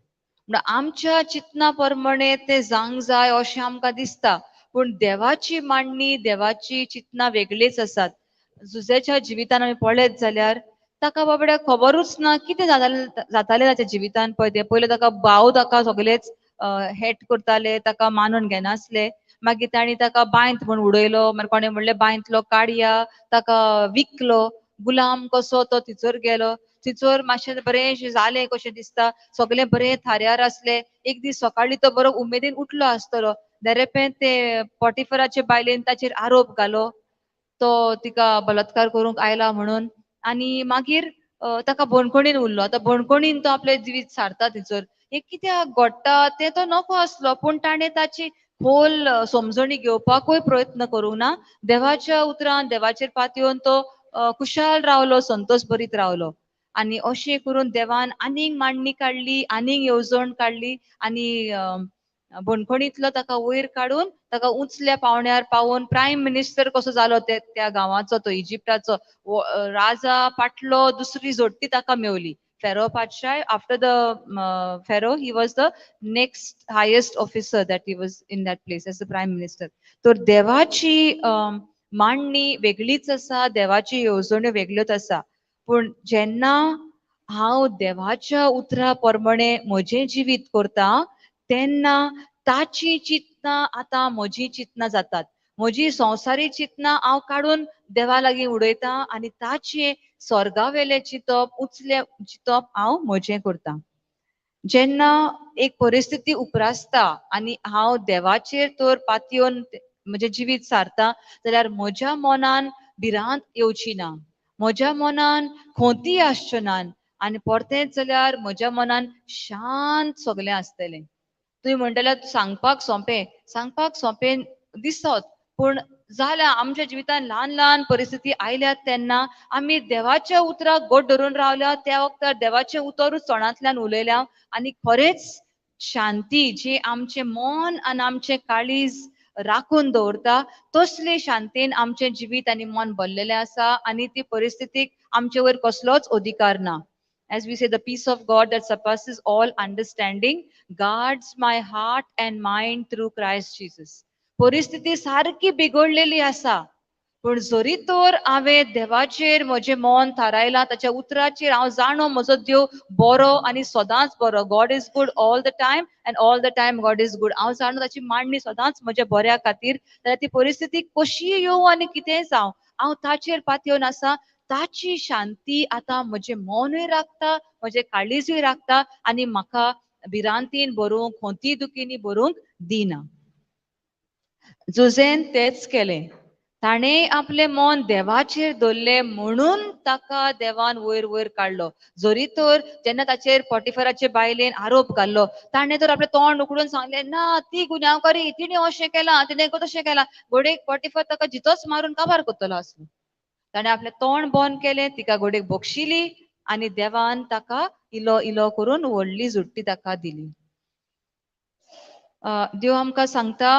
म्हणून आमच्या चिंतना प्रमाणे तें जावंक जाय अशें आमकां दिसता, पूण देवाची मांडणी, देवाची चिंतना वेगळीच आसात. जुझ्याच्या जिवितान आमी पळयत जाल्यार ताका बाबड्याक खबरूच ना कितें जातालें ताच्या जिवितान. पळय तें पयलें ताका भाव ताका सगळेच हेट करताले, ताका मानून घेनासले. मागीर तांणी ताका बांयत म्हूण उडयलो, मागीर कोणें म्हणलें बांयतलो काडया, ताका विकलो गुलाम कसो, तो थंयसर गेलो. थंयसर मातशें बरें जालें कशें दिसता, सगळें बरें थाऱ्यार आसलें. एक दीस सकाळीं तो बरो उमेदीन उठलो आसतलो, देरेपें ते पोटिफराचे बायलेन ताचेर आरोप घालो, तो तिका बलात्कार करूंक आयला म्हणून. आनी मागीर ताका बणखणीन उरलो. आतां बणखणीन तो आपलें जिवीत सारता थंयसर. हें कित्याक घडटा तें तो नको आसलो, पूण ताणें ताची खोल समजणी घेवपाकूय प्रयत्न करूंक ना. देवाच्या उतरान देवाचेर पातयेवन तो खुशाल रावलो, संतोष भरीत रावलो. आनी अशें करून देवान आनीक मांडणी काडली, आनीक येवजण काडली आनी बणखणींतलो ताका वयर काडून ताका उंचल्या पावण्यार पावोवन प्रायम मिनिस्टर कसो जालो त्या गांवाचो, तो इजिप्ताचो राजा पाटलो दुसरी जोडटी ताका मेवली. फेरो पातशाय, after the Pharaoh he was the next highest officer that he was in that place as the prime minister. तर देवाची मांडणी वेगळीच आसा, देवाची येवजण्यो वेगळ्योच आसा. पूण जेन्ना हांव देवाच्या उतरा प्रमाणे म्हजें जिवीत करता तेन्ना ताची चिंतना आतां म्हजी चिंतना जातात. म्हजी संवसारी चिंतना हांव काडून देवा लागीं उडयता आनी ताचें स्वर्गावेलें चिंतप, उंचलें चिंतप हांव म्हजें करता. जेन्ना एक परिस्थिती उप्रासता आनी हांव देवाचेर तर पातयेवन म्हजें जिवीत सारता जाल्यार म्हज्या मनान भिरांत येवची ना, म्हज्या मनान खोंती आसच्यो ना आनी परतेंच जाल्यार म्हज्या मनान शांत सगळें आसतलें. तुवें म्हणटलें सांगपाक सोंपें, सांगपाक सोंपें दिसत, पूण जाल्यार आमच्या जिवितांत ल्हान ल्हान परिस्थिती आयल्यात तेन्ना आमी देवाच्या उतराक गोड धरून रावल्या, त्या वखतार देवाचें उतरूच तोंडांतल्यान उलयल्या आनी खरेंच शांती जी आमचें मन आनी आमचें काळीज राखून दवरता तसले शांतीन आमचें जिवीत आनी मन भरलेलें आसा आनी ती परिस्थितीक आमचे वयर कसलोच अधिकार ना. As we say, the peace of God that surpasses all understanding guards my heart and mind through Christ Jesus. परिस्थिती सारकी बिगडलेली आसा, पूण जरी तर हांवें देवाचेर म्हजें मन थारायलां, ताच्या उतराचेर हांव जाणो म्हजो देव बरो आनी सदांच बरो. God is good all the time and all the time God is good. हांव जाणो ताची मांडणी सदांच म्हज्या बऱ्या खातीर, जाल्यार ती परिस्थिती कशीय येवं आनी कितेंय जावं हांव ताचेर पातयेवन आसा. ताची शांती आतां म्हजें मनूय राखता, म्हजें काळीजूय राखता आनी म्हाका भिरांतीन भरूंक, खोंती दुखींनी भरूंक दिना. जुझेन तेच केलें. ताणें आपलें मन देवाचेर दवरलें म्हणून ताका देवान वयर वयर काडलो. जरी तर जेन्ना ताचेर पोटिफराचे बायलेन आरोप घाल्लो ताणें तर आपलें तोंड उकडून सांगलें, ना ती गुन्यांवकारी, तिणें अशें केलां, तिणें तशें केलां. घोडेक पोटिफर ताका जितोच मारून काबार करतलो आसलो. ताणें आपलें तोंड बंद केलें, तिका घोडेक बक्षिली आनी देवान ताका इलो इलो करून व्हडली जुट्टी ताका दिली. देव आमकां सांगता,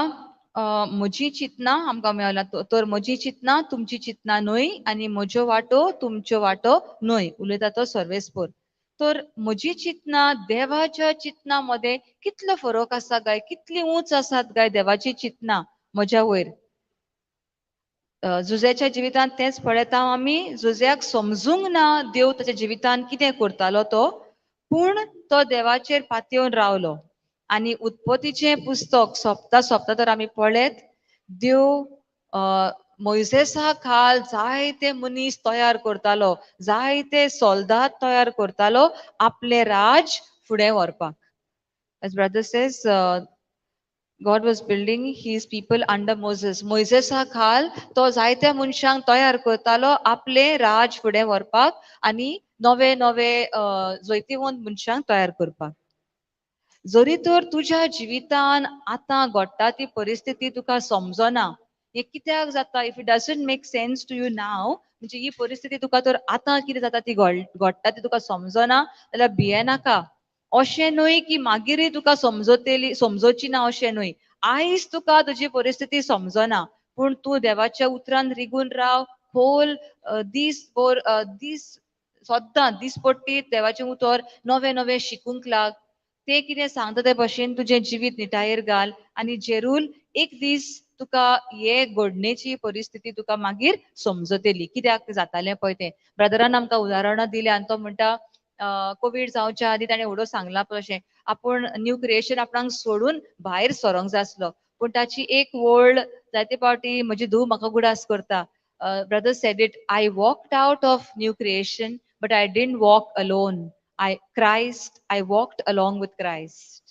म्हजी चिंतना आमकां मेळला तर म्हजी चिंतना तुमची चिंतना न्हय आनी म्हज्यो वाटो तुमच्यो वाटो न्हय, उलयता तो सर्वेस्पर. तर म्हजी चिंतना देवाच्या चिंतना मदें कितलो फरक आसा काय, कितली उंच आसात काय देवाची चिंतना म्हज्या वयर. जुझ्याच्या जिवितांत तेंच पळयता आमी. जुझ्याक समजूंक ना देव ताच्या जिवितांत कितें करतालो तो, पूण तो देवाचेर पातयेवन रावलो. आनी उत्पत्तीचें पुस्तक सोंपता सोंपता तर आमी पळयत देव मोयजेसा खाल जायते मनीस तयार करतालो, जायते सोल्दाद तयार करतालो आपलें राज फुडें व्हरपाक. As brother says, God was building his people under Moses. मोयजेसा खाल तो जायत्या मनशांक तयार करतालो आपलें राज फुडें व्हरपाक आनी नवे नवे जैतिवंत मनशांक तयार करपाक. जरी तर तुज्या जिवितान आतां घडटा ती परिस्थिती तुका समजना, हें कित्याक जाता, if it doesn't make sense to you now, म्हणजे ही परिस्थिती तुका तर आतां कितें जाता ती घडटा ती तुका समजना जाल्यार भियेनाका. अशें न्हय की मागीरय तुका समजतली, समजोची ना अशें न्हय. आयज तुका तुजी परिस्थिती समजना, पूण तूं देवाच्या उतरान रिगून राव. खोल दीस भर दीस सद्दां दीसपट्टी देवाचें उतर नवें नवें शिकूंक लाग. ते कितें सांगता ते भशेन तुजें जिवीत निटायेर घाल आनी जेरूल एक दीस तुका हे घडणेची परिस्थिती तुका मागीर समजतली कित्याक जातालें पळय तें. ब्रदरान आमकां उदाहरणां दिलें आनी तो म्हणटा कोवीड जावच्या आदी ताणें एवढो सांगलां पळय अशें आपूण न्यू क्रिएशन आपणाक सोडून भायर सरोंक जाय आसलो, पूण ताची एक वळ जायते फावटी म्हजी धूव म्हाका गुडास करता. Brother said it, I walked out of new creation but I didn't walk alone. I walked along with Christ.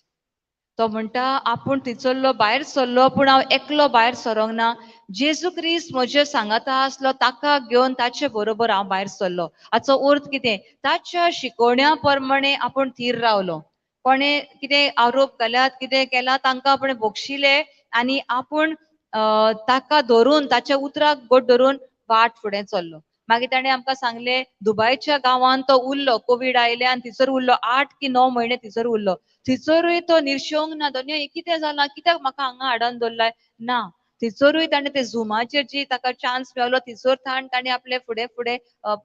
तो म्हणटा आपूण थंयसरलो भायर सरलो पूण हांव एकलो भायर सरोंक ना, जेजू क्रिस्त म्हजे सांगाता आसलो, ताका घेवन ताचे बरोबर हांव भायर सरलो. हाचो अर्थ कितें, ताच्या शिकोवण्या प्रमाणे आपूण थीर रावलो. कोणें कितें आरोप घाल्यात, कितें केलां तांकां आपूण बक्षिले आनी आपूण ताका धरून ताच्या उतराक गोट धरून वाट फुडें चल्लो. मागीर ताणें आमकां सांगलें दुबायच्या गांवांत तो उरलो, कोवीड आयले आनी थंयसर उरलो, 8 की 9 म्हयने थंयसर उरलो. थंयसरूय तो निर्शेवंक ना, दोनया हें कितें जालां, कित्याक म्हाका हांगा हाडून दवरलाय ना. थंयसरूय ताणें ते झुमाचेर जी ताका चान्स मेवलो थंयसर थावन ताणें आपले फुडें फुडें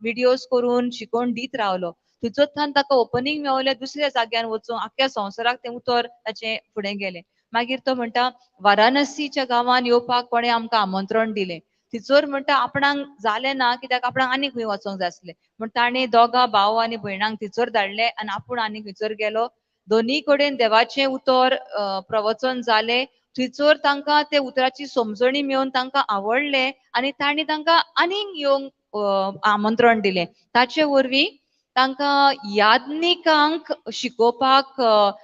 विडियोज करून शिकोवन दीत रावलो. थंयसर थावन ताका ओपनींग मेवलें दुसऱ्या जाग्यार वचूंक, आख्ख्या संवसाराक तें उतर ताचें फुडें गेलें. मागीर तो म्हणटा वाराणसीच्या गांवांत येवपाक कोणें आमकां आमंत्रण दिलें. थंयसर म्हणटा आपणाक जालें ना कित्याक आपणाक आनीक खंय वचोंक जाय आसलें, म्हण ताणें दोगां भाव आनी भयणांक थंयसर धाडले आनी आपूण आनीक खंयसर गेलो. दोनी कडेन देवाचें उतर प्रवचन जालें. थंयसर तांकां ते उतराची समजणी मेळून तांकां आवडलें आनी तांणी तांकां आनीक येवंक आमंत्रण दिलें. ताचे वरवीं तांकां याज्ञिकांक शिकोवपाक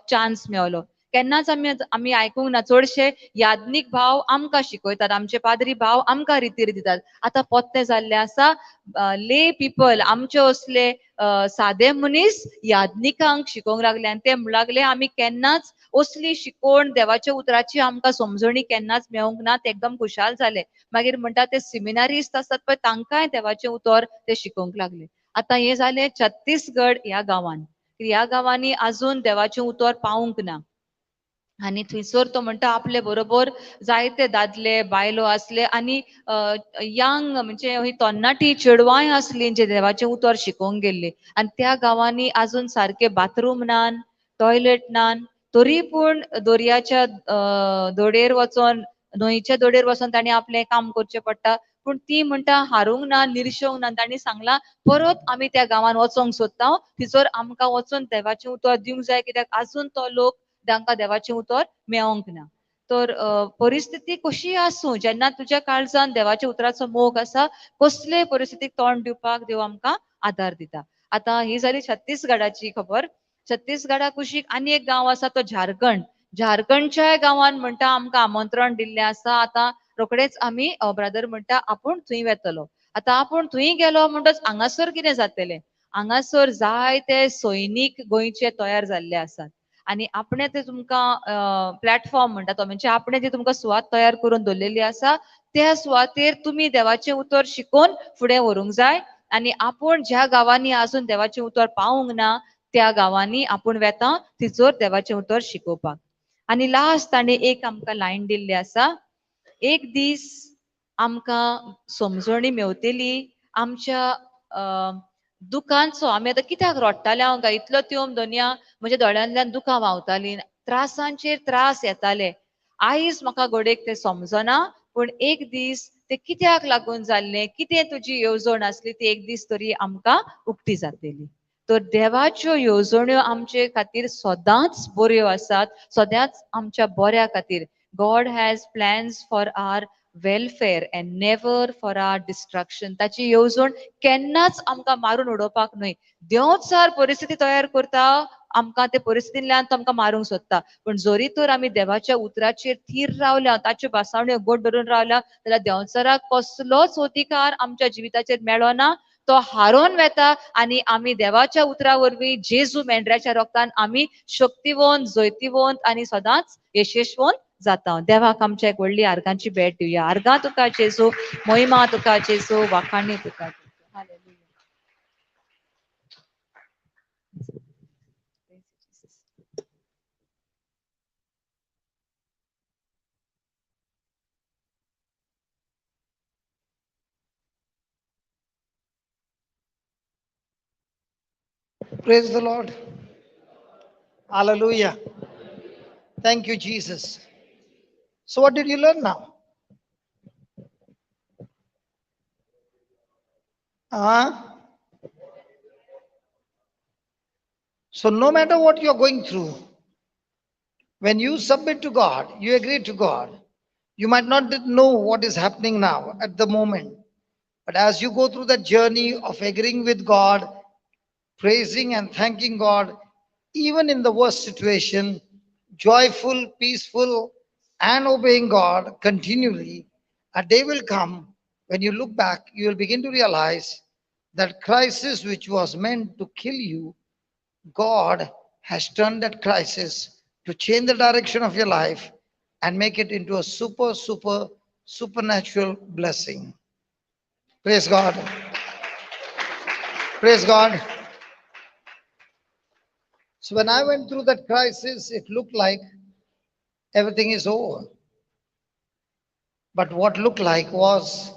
चान्स मेवलो. केन्नाच आमी आयकूंक ना, चडशे याज्ञीक भाव आमकां शिकयतात, आमचे पाद्री भाव आमकां रितीर दितात. आतां पोत्तें जाल्लें आसा, ले पिपल आमचे असले सादे मनीस याज्ञिकांक शिकोवंक लागले आनी ते म्हणूंक लागले आमी केन्नाच असली शिकोवण देवाच्या उतराची आमकां समजणी केन्नाच मेळूंक ना. ते एकदम खुशाल जाले. मागीर म्हणटा ते सिमिनारिस्ट आसतात पळय तांकांय देवाचें उतर ते शिकोवंक लागले. आतां हें जालें छत्तीसगड ह्या गांवान. ह्या गांवांनी आजून देवाचें उतर पावूंक ना आनी थंयसर तो म्हणटा आपले बरोबर जायते दादले बायलो आसले आनी यंग म्हणजे ही तरणाटी चेडवांय आसली जे देवाचें उतर शिकोवंक गेल्ली. आनी त्या गांवांनी आजून सारके बाथरूम नान, टॉयलेट नान, तरी पूण दर्याच्या दोडेर वचोन, न्हंयच्या दोडेर वचोन तांणी आपलें काम करचें पडटा. पूण ती म्हणटा हारूंक ना, निर्शेवंक ना. तांणी सांगलां परत आमी त्या गांवान वचोंक सोदता, थंयसर आमकां वचोन देवाचें उतर दिवंक जाय कित्याक आजून तो लोक तांकां देवाचें उतर मेळोंक ना. तर परिस्थिती कशी आसूं, जेन्ना तुज्या काळजान देवाच्या उतराचो मोग आसा कसलेय परिस्थितीक तोंड दिवपाक देव आमकां आदार दिता. आतां ही जाली छत्तीसगडाची खबर. छत्तीसगडा कुशीक आनी एक गांव आसा तो झारखंड. झारखंडच्या गांवान म्हणटा आमकां आमंत्रण दिल्लें आसा. आतां रोखडेच आमी ब्रदर म्हणटा आपूण थंय वेतलो. आतां आपूण थंय गेलो म्हणटच हांगासर कितें जातलें, हांगासर जायते सैनीक गोंयचे तयार जाल्ले आसात आनी आपणे ते तुमकां प्लॅटफॉर्म म्हणटा तो म्हणजे आपणे जी तुमकां सुवात तयार करून दवरलेली आसा त्या सुवातेर तुमी देवाचें उतर शिकोवन फुडें व्हरूंक जाय आनी आपूण ज्या गांवांनी आजून देवाचें उतर पावूंक ना त्या गांवांनी आपूण वेता थंयसर देवाचें उतर शिकोवपाक. आनी लास्ट ताणें एक आमकां लायन दिल्ली आसा, एक दीस आमकां समजणी मेवतली आमच्या दुखांचो. आमी आतां कित्याक रडटाले हांव काय, इतलो त्योम दोनया म्हज्या दोळ्यांतल्यान दुखां व्हांवतालीं, त्रासांचेर त्रास येताले. आयज म्हाका घडयेक तें समजना, पूण एक दीस ते कित्याक लागून जाल्लें, कितें तुजी येवजण आसली ती एक दीस तरी आमकां उक्ती जातली. तर देवाच्यो येवजण्यो आमचे खातीर सदांच बऱ्यो आसात, सदांच आमच्या बऱ्या खातीर. God has plans for our welfare and never for our destruction. ताची येवजण केन्नाच आमकां मारून उडोवपाक न्हय. देंवचार परिस्थिती तयार करता आमकां, ते परिस्थितींतल्यान तो आमकां मारूंक सोदता, पूण जरी तर आमी देवाच्या उतराचेर थीर रावल्या, ताच्यो भासावण्यो गोड धरून रावल्या जाल्यार देंवचाराक कसलोच अधिकार आमच्या जिविताचेर मेळना. तो हारोवन वेता आनी आमी देवाच्या उतरा वरवीं जेजू मेंढऱ्याच्या रोगतान आमी शक्तिवंत, जैतिवंत आनी सदांच यशस्वंत जाता. देवाक आमच्या एक व्हडली आर्गांची भेट दिवया. आर्गां तुका जेजू, महिमा तुका जेजू, वाखाणी तुका. Praise the Lord. Hallelujah. Thank you, Jesus. So what did you learn now? So no matter what you're going through, when you submit to God, you agree to God, you might not know what is happening now at the moment. But as you go through that journey of agreeing with God, praising and thanking God, even in the worst situation, joyful, peaceful, and obeying God continually, a day will come when you look back, you will begin to realize that crisis which was meant to kill you, God has turned that crisis to change the direction of your life and make it into a super, super, supernatural blessing. Praise God. Praise God. So when I went through that crisis, it looked like everything is over. But what looked like was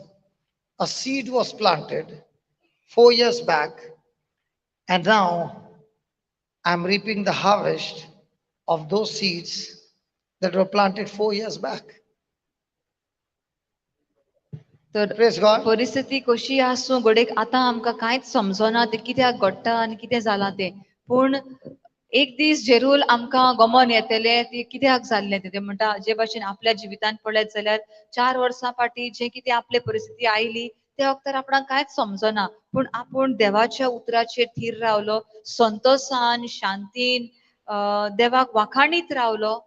a seed was planted 4 years back, and now I'm reaping the harvest of those seeds that were planted 4 years back. तर Praise God. परिस्थिती कशी आसूं घडयेक आतां आमकां कांयच समजना तें कित्याक घडटा आनी कितें जालां तें, पूण एक दीस जेरूल आमकां गमन येतलें ती कित्याक जाल्लें तें. म्हणटा जे भाशेन आपल्या जिवितांत पळयत जाल्यार 4 वर्सां फाटीं जें कितें आपले परिस्थिती आयली त्या वखतार आपणाक कांयच समजना, पूण आपूण देवाच्या उतराचेर थीर रावलो, संतोसान शांतीन देवाक वाखाणीत रावलो.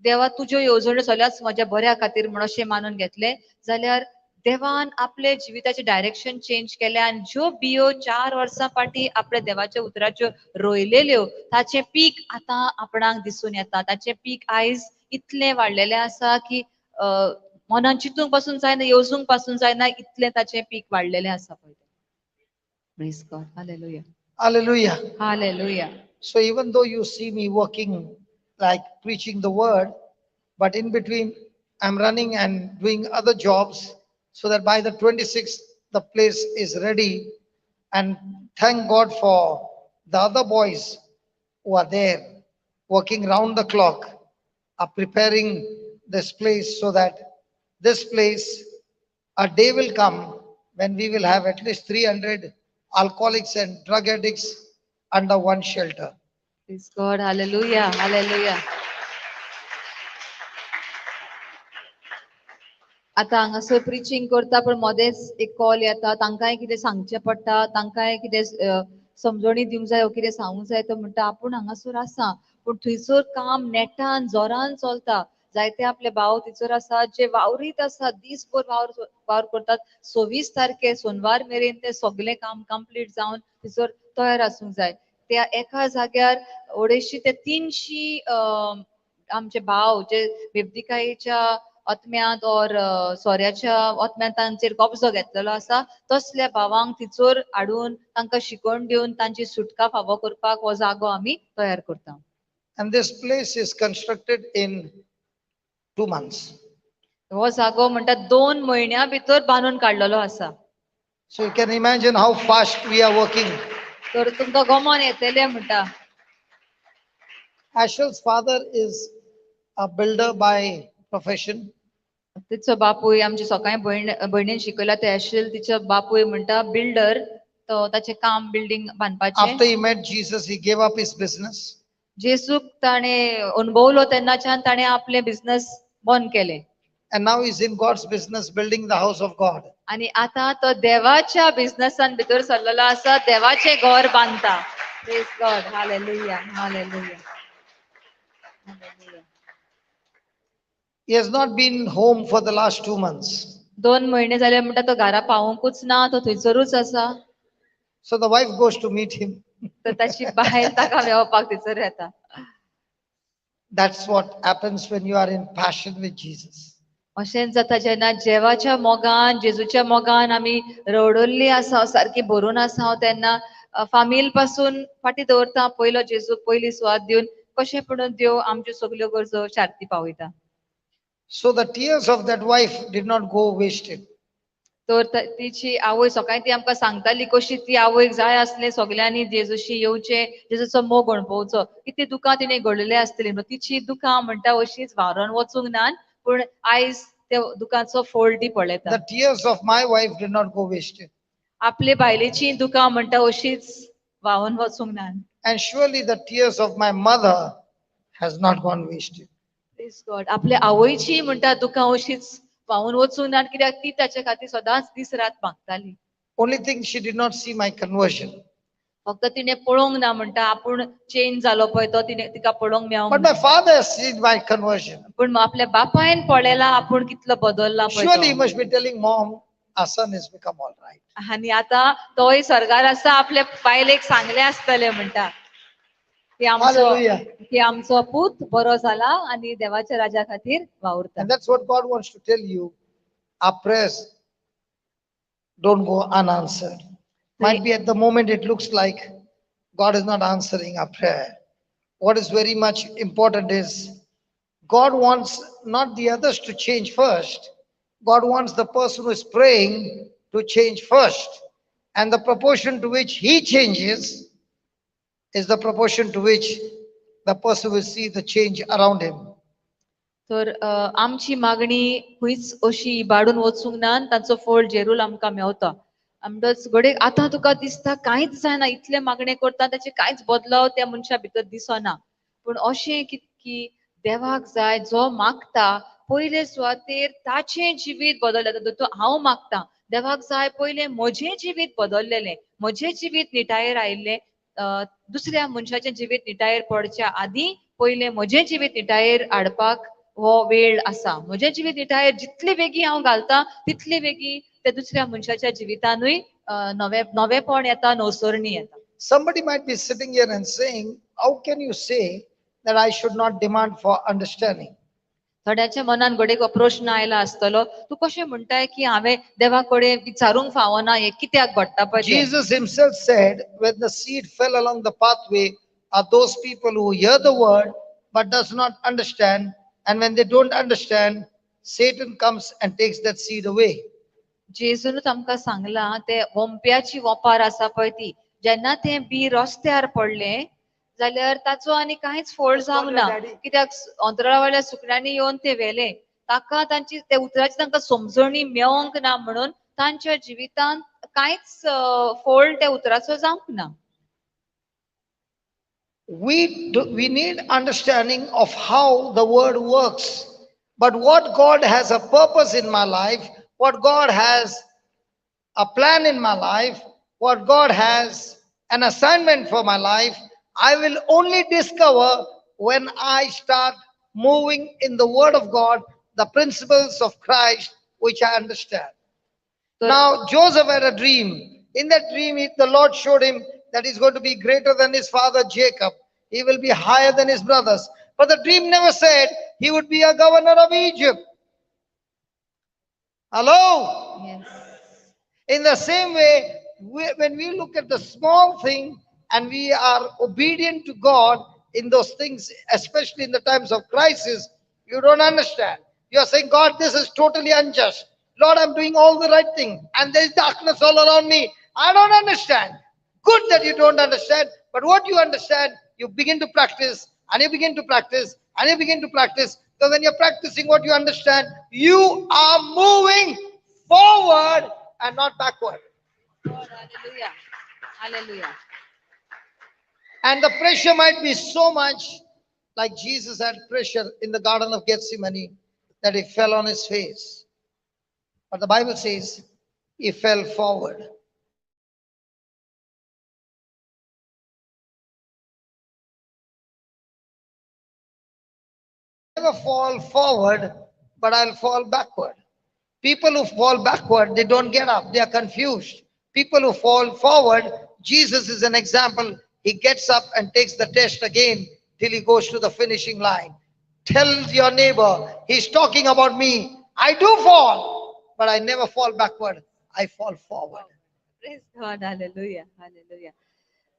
देवा तुज्यो येवजण्यो सगळ्याच म्हज्या बऱ्या खातीर म्हण अशें मानून घेतलें जाल्यार देवान आपले जिविताचें डायरेक्शन चेंज केलें आनी ज्यो बियो 4 वर्सां फाटीं आपल्या देवाच्या उतराच्यो रोयलेल्यो ताचें पीक आतां आपणाक दिसून येता. ताचें पीक आयज इतलें वाडलेलें आसा की मनान चिंतूंक पासून जायना, येवजूंक पासून जायना, इतलें ताचें पीक वाडलेलें आसा पळय. Praise God. Hallelujah. Hallelujah. Hallelujah. So even though you see me working like preaching the word, but in between I'm running and doing other jobs so that by the 26th the place is ready. And thank God for the other boys who are there working round the clock, are preparing this place so that this place, a day will come when we will have at least 300 alcoholics and drug addicts under one shelter. Praise God. Hallelujah. Hallelujah. आतां हांगासर preaching करता पण मदेंच एक call येता, तांकांय कितें सांगचें पडटा, तांकांय कितें समजणी दिवंक जाय वो कितें सांगूंक जाय. तो म्हणटा आपूण हांगासर आसा पूण थंयसर काम नेटान जोरान चलता. जायते आपले भाव थंयसर आसा जे वावरीत आसा, दीसभर वावर करतात. 26 तारखे सोनवार मेरेन ते सगळें काम कंप्लीट जावन थंयसर तयार आसूंक जाय. त्या एका जाग्यार 250 ते 300 आमचे भाव जे बेबदिकायेच्या आत्म्यांत और सोऱ्याच्या आत्म्यांत तांचेर कब्जो घेतलेलो आसा तसल्या भावांक थंयसर हाडून तांकां शिकवण दिवन तांची सुटका फावो करपाक हो जागो आमी तयार करता. And this place is constructed in 2 months. हो जागो म्हणटा 2 म्हयन्या भितर बांदून काडलेलो आसा. So you can imagine how fast we are working. तर तुमकां गमन येतलें म्हणटा. Ashel's father is a builder by profession. तिचो बापूय आमची सकाळी भयणीन शिकयला ते एशल तिचो बापूय म्हणटा बिल्डर, तो ताचें काम बिल्डींग बांदपाचें. After he met Jesus, he gave up his business. जेसूक ताणें अणभवलो तेन्नाच्यान ताणें आपलें बिझनस बंद केलें. And now he's in God's business, building the house of God. आनी आतां तो देवाच्या बिझनसान भितर सरलेलो आसा, देवाचें घर बांदता. Praise God. Hallelujah. Hallelujah. Hallelujah. He has not been home for the last 2 months. 2 म्हयने जाले म्हणटा तो घरा पावोवंकूच ना, तो थंयसरूच आसा. So the wife goes to meet him. तर ताची बायल ताका मेळोवपाक थंयसर येता. That's what happens when you are in passion with Jesus. अशेंच जाता जेन्ना देवाच्या मोगान, जेजूच्या मोगान आमी रडवल्ली आसा, सारकी भरून आसा, तेन्ना फामील पासून फाटीं दवरता, पयलो जेजूक पयली सुवात दिवन कशें म्हणून देव आमच्यो सगल्यो गरजो शार्ती पावयता. So the tears of that wife did not go wasted. तर तिची आवय सकाळी ती आमकां सांगताली कशी ती आवयक जाय आसलें सगल्यांनी जेजूशी येवचें, जेजूचो मोग अणभवचो. कितें दुकां तिणें घडलेलें आसतलीं, तिची दुकां म्हणटा अशीच व्हांवरोन वचूंक ना, पूण आयज त्या दुकांचो फोल ती पळयता. The tears of my wife did not go wasted. आपले बायलेची दुकां म्हणटा अशीच व्हांवन वचूंक ना. And surely the tears of my mother has not gone wasted. Praise God. आपल्या आवयची म्हणटा दुकां अशीच व्हांवून वचूंक ना, कित्याक ती ताच्या खातीर सदांच दीस रात मागताली. Only thing, she did not see my conversion. फक्त तिणे पळोवंक ना म्हणटा आपूण चेंज जालो पळय तो तिणे तिका पळोवंक मेळोंक But my father has seen my conversion. पूण आपल्या बापायन पळयला आपूण कितलो बदलला पळय. Surely he must be telling mom, our son has become all right. आनी आतां तोय स्वर्गार आसा, आपल्या बायलेक सांगलें आसतलें म्हणटा. की आमचो Hallelujah. की आमचो पूत बरो जाला आनी देवाच्या राजा खातीर वावुरता. And that's what God wants to tell you. Our prayers don't go unanswered. Might be at the moment it looks like God is not answering our prayer. What is very much important is God wants not the others to change first. God wants the person who is praying to change first. And the proportion to which he changes is the proportion to which the person will see the change around him. तर आमची मागणी खंयच अशी इबाडून वचूंक ना आनी तांचो फळ जेरूल आमकां मेवता. म्हणटच घडये आतां तुका दिसता कांयच जायना, इतले मागणे करता ताचे कांयच बदलाव त्या मनशा भितर दिसना. पूण अशें की देवाक जाय जो मागता पयले सुवातेर ताचें जिवीत बदललें. तो हांव मागता देवाक जाय पयलें म्हजें जिवीत बदललेलें, म्हजें जिवीत निटायेर आयिल्लें, दुसऱ्या मनशाचें जिवीत निटायेर पडच्या आदीं पयलें म्हजें जिवीत निटायेर हाडपाक हो वेळ आसा. म्हजें जिवीत निटायेर जितले बेगीन हांव घालता तितले बेगीन त्या दुसऱ्या मनशाच्या जिवितानूय नवेपण येता, नवसरणी येता. Somebody might be sitting here and saying, how can you say that I should not demand for understanding? थोड्यांच्या मनान घडये प्रश्न आयला आसतलो, तूं कशें म्हणटाय की हांवें देवा कडेन विचारूंक फावना हें कित्याक घडटा पळय तें? Jesus himself said, when the seed fell along the pathway are those people who hear the word but does not understand, and when they don't understand, Satan comes and takes that seed away. जेजूनच आमकां सांगलां ते वोंप्याची वोपार आसा पळय ती, जेन्ना तें बी रस्त्यार पडलें जाल्यार ताचो आनी कांयच फळ जावंक ना, कित्याक अंतराळावयल्या सुकण्यांनी येवन ते व्हेलें. ताका तांची त्या उतराची तांकां समजणी मेळोंक ना म्हणून तांच्या जिवितांत कांयच फळ त्या उतराचो जावंक ना. We need understanding of how the word works. But what God has a purpose in my life, what God has a plan in my life, what God has an assignment for my life, I will only discover when I start moving in the word of God, the principles of Christ, which I understand. Now, Joseph had a dream. In that dream, the Lord showed him that he's going to be greater than his father Jacob. He will be higher than his brothers. But the dream never said he would be a governor of Egypt. Hello? Yes. In the same way, when we look at the small thing and we are obedient to God in those things, especially in the times of crisis, you don't understand. You are saying, God, this is totally unjust. Lord, I'm doing all the right thing and there is darkness all around me. I don't understand. Good that you don't understand, but what you understand, you begin to practice, and you begin to practice, and you begin to practice. Because when you're practicing what you understand, you are moving forward and not backward. Hallelujah. Hallelujah. And the pressure might be so much, like Jesus had pressure in the Garden of Gethsemane, that he fell on his face. But the Bible says he fell forward. Never fall forward, but I'll fall backward. People who fall backward, they don't get up. They are confused. People who fall forward, Jesus is an example. He gets up and takes the test again till he goes to the finishing line. Tell your neighbor, he's talking about me. I do fall, but I never fall backward. I fall forward. Praise God. Hallelujah. Hallelujah.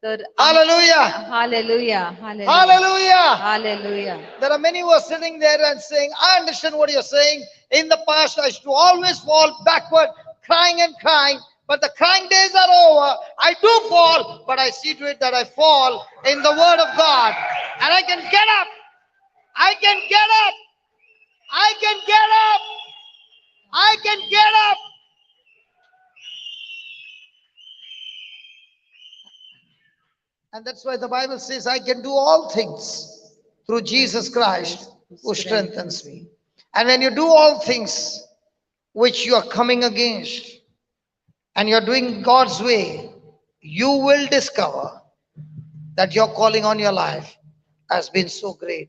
Hallelujah. Hallelujah. Hallelujah. Hallelujah. Hallelujah. There are many who are sitting there and saying, I understand what you're saying. In the past, I used to always fall backward, crying and crying. But the crying days are over. I do fall, but I see to it that I fall in the word of God. And I can get up. I can get up. I can get up. I can get up. And that's why the Bible says, I can do all things through Jesus Christ who strengthens me. And when you do all things which you are coming against, and you're doing God's way, you will discover that your calling on your life has been so great.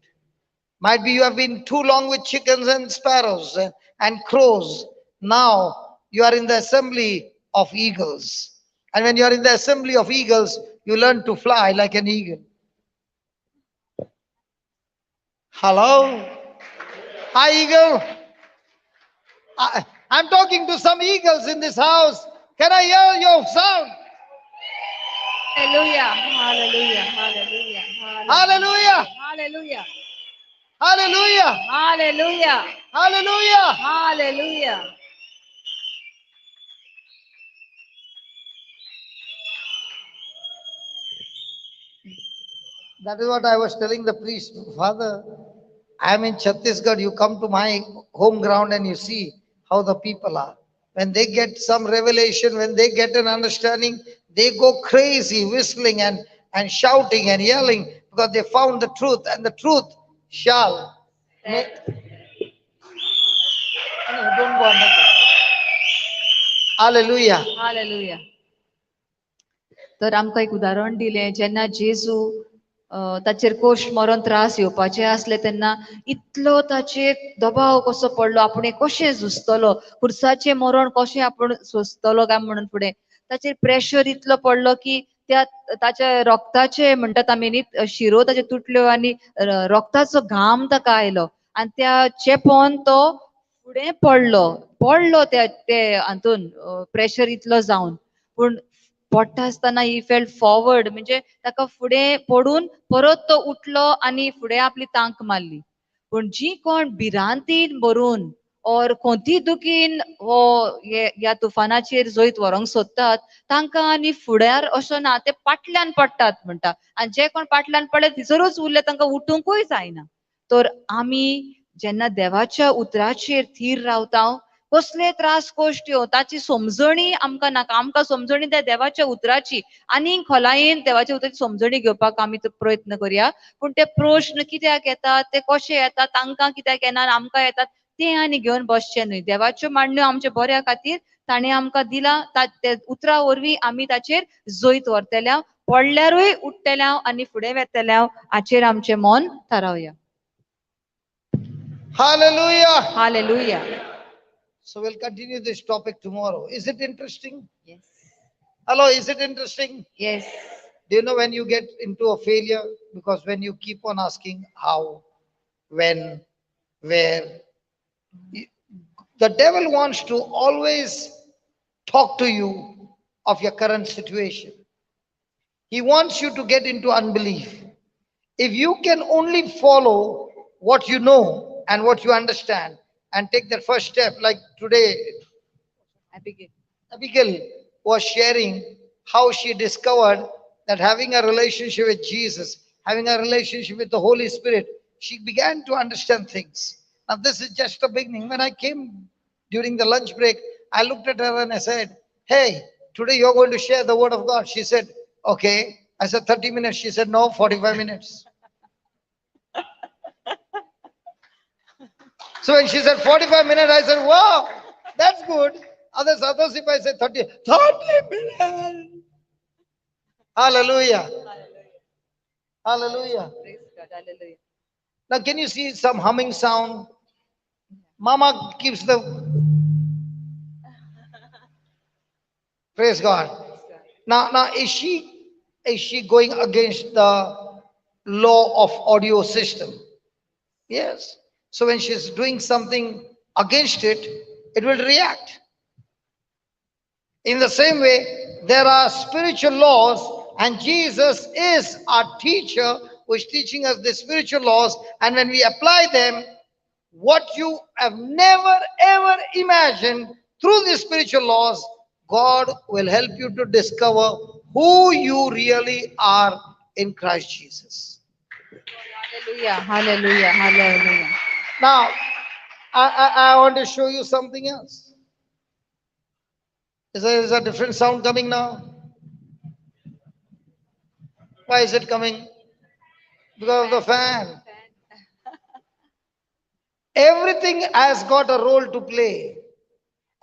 Might be you have been too long with chickens and sparrows and crows. Now you are in the assembly of eagles. And when you are in the assembly of eagles, you learn to fly like an eagle. Hello? Hi, eagle. I'm talking to some eagles in this house. Can I hear your sound? Hallelujah. Hallelujah. Hallelujah. Hallelujah. Hallelujah. Hallelujah. Hallelujah. Hallelujah. Hallelujah. That is what I was telling the priest. Father, I am in Chhattisgarh. You come to my home ground and you see how the people are. When they get some revelation, when they get an understanding, they go crazy, whistling and shouting and yelling because they found the truth, and the truth shall make. No, don't go on that. Hallelujah. Hallelujah. तर आमकां एक उदाहरण दिलें, जेन्ना जेजू ताचेर कोश मरोन त्रास येवपाचे आसले तेन्ना इतलो ताचेर दबाव कसो पडलो, आपूण हें कशें झुजतलो, खुर्साचें मरण कशें आपूण सोंसतलो काय म्हणून फुडें ताचेर प्रेशर इतलो पडलो की त्या ताच्या रोगताचे म्हणटात आमी न्ही, शिरो ताचे तुटल्यो आनी रोगताचो घाम ताका आयलो आनी त्या चेपोन तो फुडें पडलो त्या ते हातून प्रेशर इतलो जावन. पूण पडटा आसतना ही फेल्ट फॉरवर्ड, म्हणजे ताका फुडें पडून परत तो उठलो आनी फुडें आपली तांक मारली. पूण जी कोण भिरांतीन भरून और कोणती दुखीन हो ह्या तुफानाचेर जैत व्हरूंक सोदतात तांकां आनी फुड्यार असो ना, ते पाटल्यान पडटात म्हणटा. आनी जे कोण पाटल्यान पडले थंयसरूच उरले, तांकां उठूंकूय जायना. तर आमी जेन्ना देवाच्या उतराचेर थीर रावता, कसले त्रास कश्ट येवं ताची समजणी आमकां नाका, आमकां समजणी त्या देवाच्या उतराची आनी खोलायेन देवाच्या उतराची समजणी घेवपाक आमी तो प्रयत्न करया. पूण ते प्रश्न कित्याक येतात, ते कशे येतात, तांकां कित्याक येना आमकां येतात ते आनी घेवन बसचें न्हय. देवाच्यो मांडण्यो आमच्या बऱ्या खातीर ताणें आमकां दिलां, ते उतरा वरवीं आमी ताचेर जैत व्हरतले, पडल्यारूय उठ्ठले आनी फुडें वेतले, हाचेर आमचें मन थारावया. Hallelujah. Hallelujah. So we'll continue this topic tomorrow. Is it interesting? Yes. Hello, is it interesting? Yes. Do you know when you get into a failure? Because when you keep on asking how, when, where, the devil wants to always talk to you of your current situation. He wants you to get into unbelief. If you can only follow what you know and what you understand and take that first step, like today, Abigail was sharing how she discovered that having a relationship with Jesus, having a relationship with the Holy Spirit, she began to understand things. Now this is just the beginning. When I came during the lunch break, I looked at her and I said, hey, today you're going to share the word of God. She said, okay. I said, 30 minutes. She said, no, 45 minutes. So when she said 45 minutes, I said, wow, that's good. Others, if I say 30 minutes. Hallelujah. Hallelujah. Praise God. Hallelujah. Now, can you see some humming sound? Mama keeps the... Praise God. Now is she going against the law of audio system? Yes. So when she's doing something against it, it will react. In the same way, there are spiritual laws, and Jesus is our teacher who is teaching us the spiritual laws, and when we apply them, what you have never ever imagined through the spiritual laws, God will help you to discover who you really are in Christ Jesus. Hallelujah, hallelujah, hallelujah. Now, I want to show you something else. Is there a different sound coming now? Why is it coming? Because of the fan. Everything has got a role to play.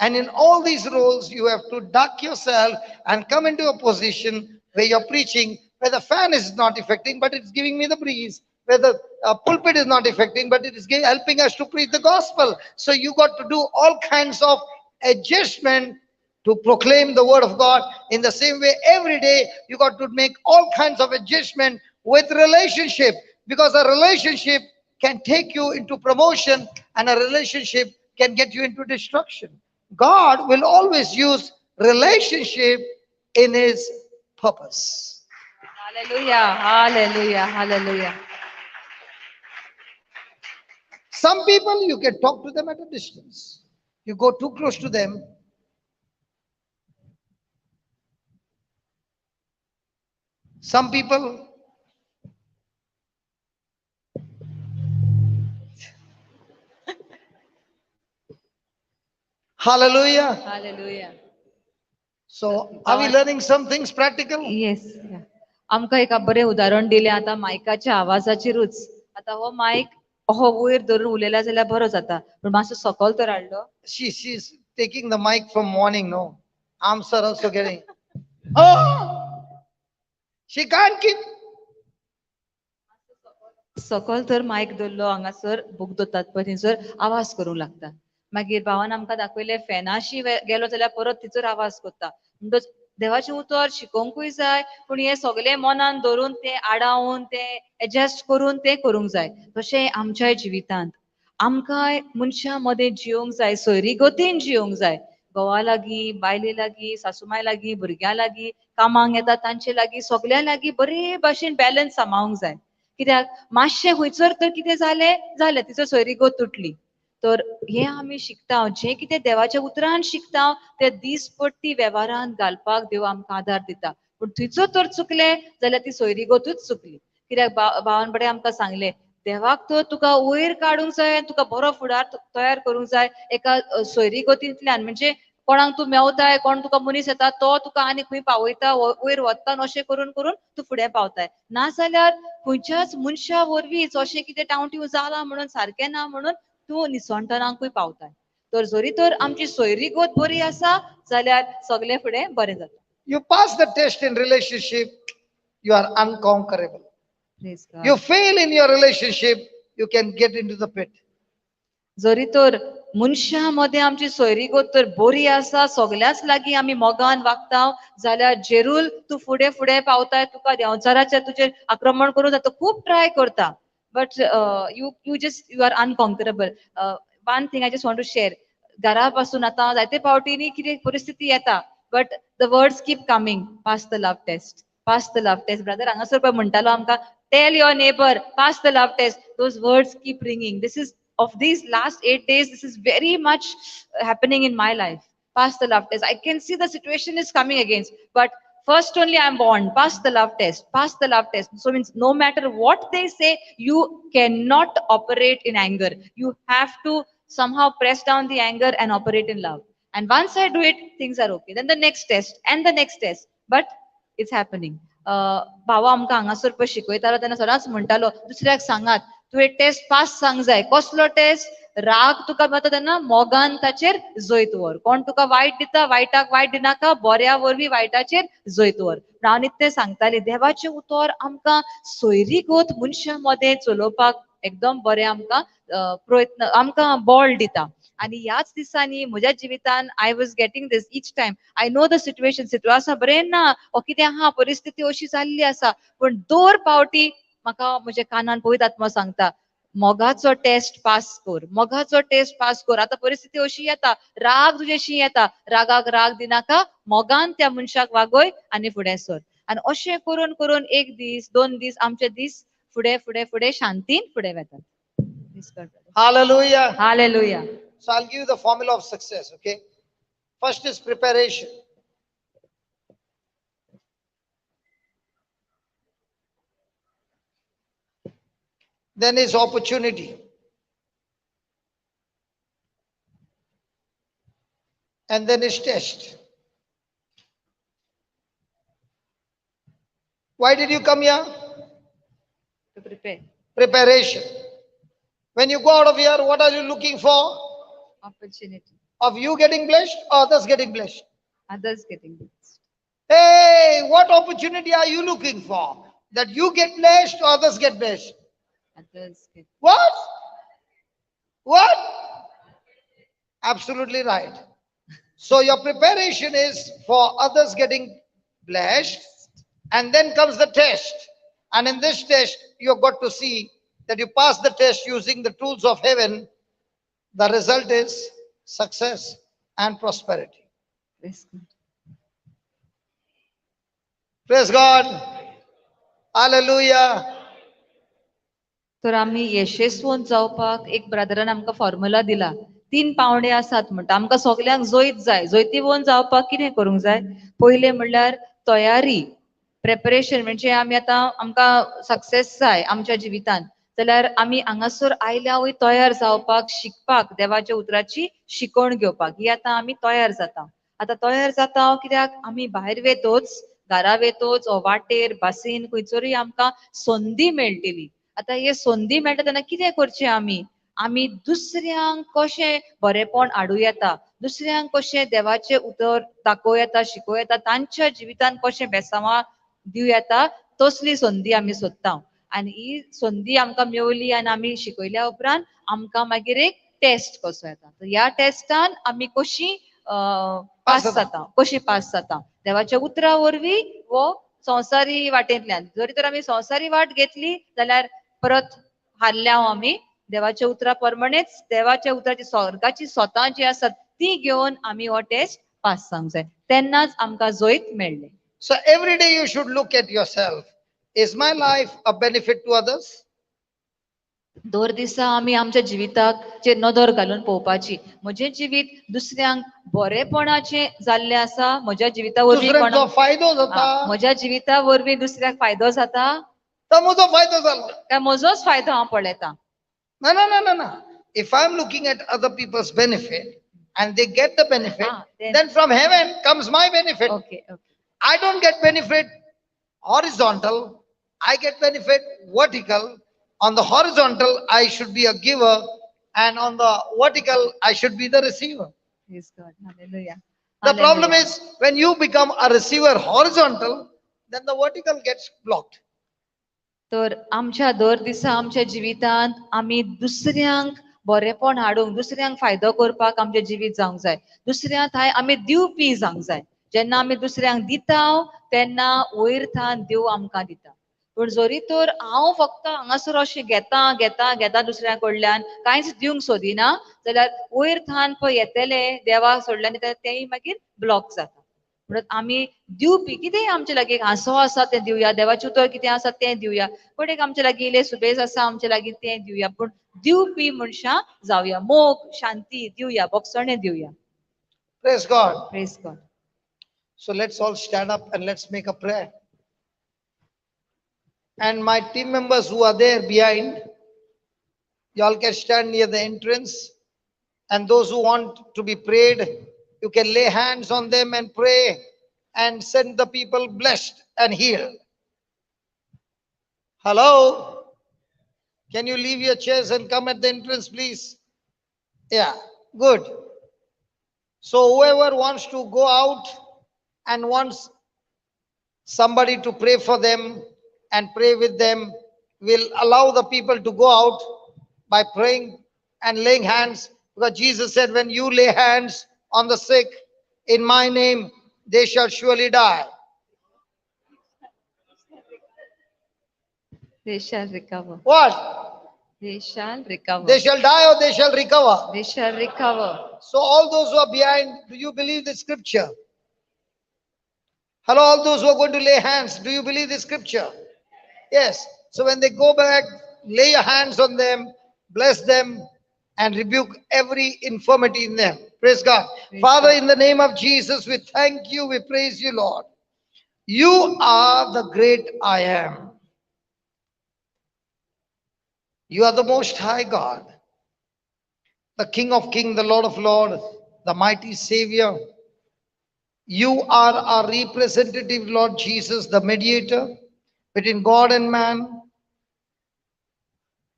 And in all these roles, you have to duck yourself and come into a position where you're preaching, where the fan is not affecting, but it's giving me the breeze. Where the pulpit is not affecting, but it is helping us to preach the gospel. So you got to do all kinds of adjustment to proclaim the word of God. In the same way, every day, you got to make all kinds of adjustment with relationship, because a relationship can take you into promotion and a relationship can get you into destruction. God will always use relationship in his purpose. Hallelujah, hallelujah, hallelujah. Some people, you can talk to them at a distance. You go too close to them, some people, hallelujah. Hallelujah. So, are we learning some things practical? Yes. आमकां एका बरें उदाहरण दिलें आतां मायकाच्या आवाजाचेरूच. आतां हो मायक हो वयर धरून उलयला जाल्यार बरो जाता, पूण मातसो सकयल तर हाडलो. She is taking the mic from morning, no? Arms are also getting. Oh! She can't keep. सकयल तर मायक धरलो हांगासर बूक दवरतात पळय थंयसर आवाज करूंक लागता. मागीर भावान आमकां दाखयलें फॅनाशी गेलो जाल्यार परत तिचोर आवाज करता. म्हणटच देवाचें उतर शिकोवंकूय जाय, पूण हें सगळें मनान धरून तें आडावन तें एडजस्ट करून तें करूंक जाय. तशें आमच्याय जिवितांत आमकांय मनशां मदें जियोंक जाय, सोयरी गतीन जियोंक जाय. घोवा लागीं, बायले लागीं, सासूमाय लागीं, भुरग्यां लागीं, कामांक येता तांचे लागीं, सगळ्यां लागीं बरे भाशेन बॅलन्स सांबाळूंक जाय. कित्याक मातशें खंयसर तर कितें जालें जालें तिचो सोयरीगत तुटली. तर हें आमी शिकता, जें कितें देवाच्या उतरान शिकता तें दीसपट्टी वेव्हारांत घालपाक देव आमकां आदार दिता. पूण थंयचो तर चुकलें जाल्यार ती सोयरीगतूच चुकली. कित्याक भावान बडें आमकां सांगलें देवाक तर तुका वयर काडूंक जाय, तुका बरो फुडार तयार करूंक जाय एका सोयरीगतींतल्यान. म्हणजे कोणाक तूं मेवताय, कोण तुका मनीस येता तो तुका आनी खंय पावयता, वयर वता, अशें करून करून तूं फुडें पावताय. नाजाल्यार खंयच्याच मनशा वरवींच अशें कितें टावटीव जालां म्हणून सारकें ना म्हणून तूं निसणटनाकूय पावताय. तर जरी तर आमची सोयरीगत बरी आसा जाल्यार सगळें फुडें बरें जाता. You pass the test in relationship, you are unconquerable. You fail in your relationship, you can get into the pit. जरी तर मनशां मदें आमची सोयरीगत तर बरी आसा, सगळ्याच लागीं आमी मोगान वागता जाल्यार जेरूल तूं फुडें फुडें पावताय. तुका देंवचाराचेर तुजेर आक्रमण करूं जाता, खूब ट्राय करता, but you just you are unconquerable. One thing I just want to share, घरा पासून आतां जायते फावटींनी कितें परिस्थिती येता, but the words keep coming, pass the love test, pass the love test. Brother हांगासर पळय म्हणटालो आमकां, tell your neighbour, pass the love test. Those words keep ringing. This is of these last 8 days, this is very much happening in my life. Pass the love test. I can see the situation is coming against, but first only I am warned, pass the love test, pass the love test. So means no matter what they say, you cannot operate in anger. You have to somehow press down the anger and operate in love. And once I do it, things are okay. Then the next test and the next test, but it's happening. भावा आमकां हांगासर पळय शिकयतालो तेन्ना सदांच म्हणटालो दुसऱ्याक सांगात तुवें टेस्ट पास सांग जाय. कसलो टेस्ट? राग तुका मेळटा तेन्ना मोगान ताचेर जैत व्हर. कोण तुका वायट दिता वायटाक वायट दिनाका, बऱ्या वरवीं वायटाचेर जैत व्हर. हांव नित्य सांगतालें देवाचें उतर आमकां सोयरीगत मनशां मदें चलोवपाक एकदम बरें आमकां प्रयत्न आमकां बळ दिता. आनी ह्याच दिसांनी म्हज्या जिवितान I was getting this each time. I know the situation, situation बरें ना ओ कितें आहा, परिस्थिती अशी जाल्ली आसा, पूण दर पावटी म्हाका म्हज्या कानान पवित्र आत्मो सांगता मोगाचो टेस्ट पास कर, मोगाचो टेस्ट पास कर. आतां परिस्थिती अशी येता, राग तुजेशी येता, रागाक राग दिनाका, मोगान त्या मनशाक वागय आनी फुडें सर. आनी अशें करून करून एक दीस दोन दीस आमचे दीस फुडें फुडें फुडें शांतीन फुडें वतात. Hallelujah. Hallelujah. So I'll give you the formula of success, okay? First is preparation. Then is opportunity. And then is test. Why did you come here? To prepare. Preparation. When you go out of here, what are you looking for? Opportunity. Of you getting blessed or others getting blessed? Others getting blessed. Hey, what opportunity are you looking for? That you get blessed or others get blessed? Others get. What? What? Absolutely right. So your preparation is for others getting blessed, and then comes the test. And in this test, you've got to see that you pass the test using the tools of heaven, the result is success and prosperity. Praise God. Praise God. Hallelujah. तर आमी यशस्वंत जावपाक एक brethren आमकां formula दिला. 3 पावंडे आसात म्हणटा. आमकां सगल्यांक जैत जाय. जैतिवंत जावपाक कितें करूंक जाय? पयलें म्हणल्यार तयारी, प्रेपरेशन. म्हणजे आमी आतां आमकां सक्सेस जाय आमच्या जिवितांत जाल्यार आमी हांगासर आयल्या वयर तयार जावपाक, शिकपाक, देवाच्या उतराची शिकवण घेवपाक, ही आतां आमी तयार जाता. आतां तयार जाता कित्याक आमी भायर वेतोच, घरा वेतोच, वाटेर बसीन खंयसरूय आमकां संदी मेळटली. आतां हे संदी मेळटा तेन्ना कितें करचें आमी? आमी दुसऱ्यांक कशें बरेपण हाडूं येता, दुसऱ्यांक कशें देवाचें उतर दाखोवं येता, शिकोवं येता, तांच्या जिवितांत कशें बेसांवां दिवं येता, तसली संदी आमी सोदता. आनी ही संदी आमकां मेवली आनी आमी शिकयल्या उपरांत आमकां मागीर एक टेस्ट कसो येता. ह्या टेस्टान आमी कशी पास जाता, कशी पास जाता देवाच्या उतरा वरवीं वो संवसारी वाटेंतल्यान. जरी तर आमी संवसारी वाट घेतली जाल्यार परत हारल्या आमी. देवाच्या उतरा प्रमाणेच देवाच्या उतराची स्वर्गाची स्वता जी आसात ती घेवन आमी हो टेस्ट पास जावंक जाय, तेन्नाच आमकां जैत मेळ्ळें. So every day you should look at yourself. Is my life a benefit to others? दर दिसा आमी आमच्या जिविताक जे नदर घालून पळोवपाची, म्हजें जिवीत दुसऱ्यांक बरेपणाचें जाल्लें आसा, म्हज्या जिविता वरवीं फायदो जाता, म्हज्या जिविता वरवीं दुसऱ्याक फायदो जाता, तो म्हजो फायदो जालो काय म्हजोच फायदो हांव पळयतां? ना ना ना ना. If I am looking at other people's benefit and they get the benefit, then from heaven comes my benefit. Okay, okay. I don't get benefit horizontal, I get benefit vertical. On the horizontal, I should be a giver, and on the vertical, I should be the receiver. Praise God. Hallelujah. The problem is when you become a receiver horizontal, then the vertical gets blocked. तर आमच्या दर दिसा आमच्या जिवितांत आमी दुसऱ्यांक बरेपण हाडूंक, दुसऱ्यांक फायदो करपाक आमचें जिवीत जावंक जाय. दुसऱ्यांक थंय आमी दिवपी जावंक जाय. जेन्ना आमी दुसऱ्यांक दिता तेन्ना वयर थान देव आमकां दिता. पूण जरी तर हांव फक्त हांगासर अशें घेता घेता घेता दुसऱ्या कडल्यान कांयच दिवंक सोदिना जाल्यार वयर थान पळय येतले देवा सोडल्यान तेंय मागीर ब्लॉक जाता. म्हणून आमी दिवपी कितेंय आमचे लागीं हांसो आसा तें दिवया, देवाचें उतर कितें आसा तें दिवया, पण एक आमचे लागीं इल्लें सुबेज आसा आमचे लागीं तें दिवया, पूण दिवपी मनशां जावया, मोग शांती दिवया, बोगसणें दिवया. Praise God. Praise God. So let's all stand up and let's make a prayer. And my team members who are there behind, you all can stand near the entrance. And those who want to be prayed, you can lay hands on them and pray and send the people blessed and healed. Hello? Can you leave your chairs and come at the entrance, please? Yeah, good. So whoever wants to go out and wants somebody to pray for them and pray with them, will allow the people to go out by praying and laying hands, because Jesus said, when you lay hands on the sick in my name, they shall surely die. They shall recover. What? They shall recover. They shall die or they shall recover? They shall recover. So all those who are behind, do you believe the scripture? Hello, all those who are going to lay hands, do you believe the scripture? Yes. So when they go back, lay your hands on them, bless them, and rebuke every infirmity in them. Praise God. Praise Father, God. In the name of Jesus, we thank you, we praise you, Lord. You are the great I am. You are the most high God, the King of kings, the Lord of lords, the mighty Savior. You are our representative, Lord Jesus, the mediator between God and man.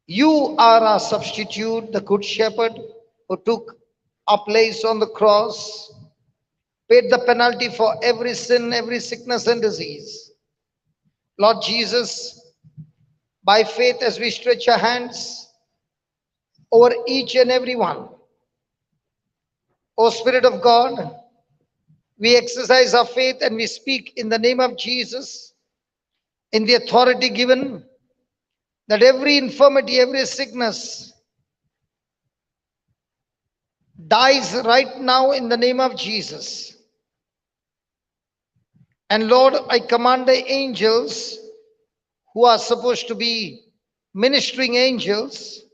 You are our substitute, the good shepherd who took our place on the cross, paid the penalty for every sin, every sickness and disease. Lord Jesus, by faith as we stretch our hands over each and every one, O Spirit of God, we exercise our faith and we speak in the name of Jesus, in the authority given that every infirmity, every sickness dies right now in the name of Jesus. And Lord, I command the angels who are supposed to be ministering angels,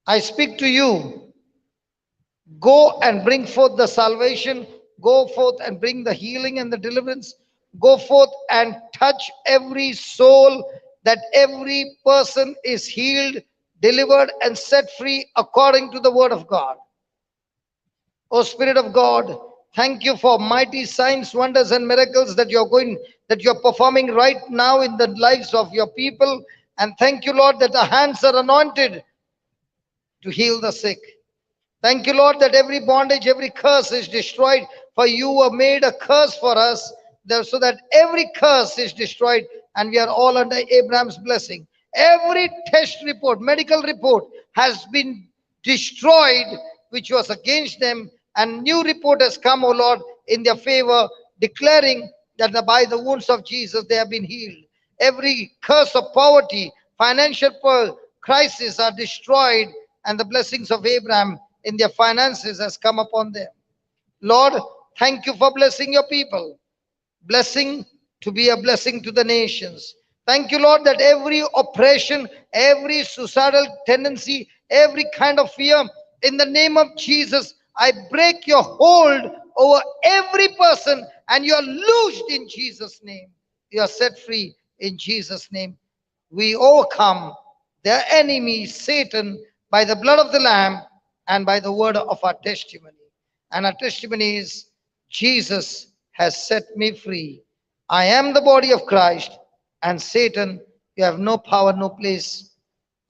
I speak to you. Go and bring forth the salvation. Go forth and bring the healing and the deliverance. Go forth and touch every soul, that every person is healed, delivered, and set free according to the word of God. O Spirit of God, thank you for mighty signs, wonders, and miracles that you're performing right now in the lives of your people. And thank you, Lord, that the hands are anointed to heal the sick. Thank you, Lord, that every bondage, every curse is destroyed, for you were made a curse for us, so that every curse is destroyed and we are all under Abraham's blessing. Every test report, medical report has been destroyed, which was against them, and new report has come, O Lord, in their favor, declaring that by the wounds of Jesus they have been healed. Every curse of poverty, financial crisis are destroyed, and the blessings of Abraham in their finances has come upon them. Lord, thank you for blessing your people. Blessing to be a blessing to the nations. Thank you, Lord, that every oppression, every suicidal tendency, every kind of fear, in the name of Jesus, I break your hold over every person, and you are loosed in Jesus' name. You are set free in Jesus' name. We overcome the enemy, Satan, by the blood of the Lamb and by the word of our testimony. And our testimony is, Jesus has set me free. I am the body of Christ, and Satan, you have no power, no place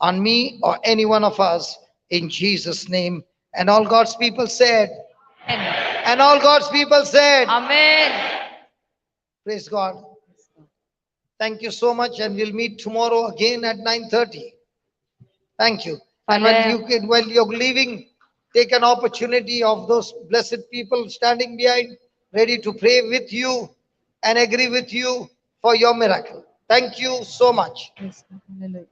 on me or any one of us, in Jesus' name. And all God's people said, Amen. And all God's people said, Amen. Praise God. Thank you so much, and we'll meet tomorrow again at 9:30. Thank you. And when you're leaving, take an opportunity of those blessed people standing behind, ready to pray with you and agree with you for your miracle. Thank you so much. Yes, hallelujah.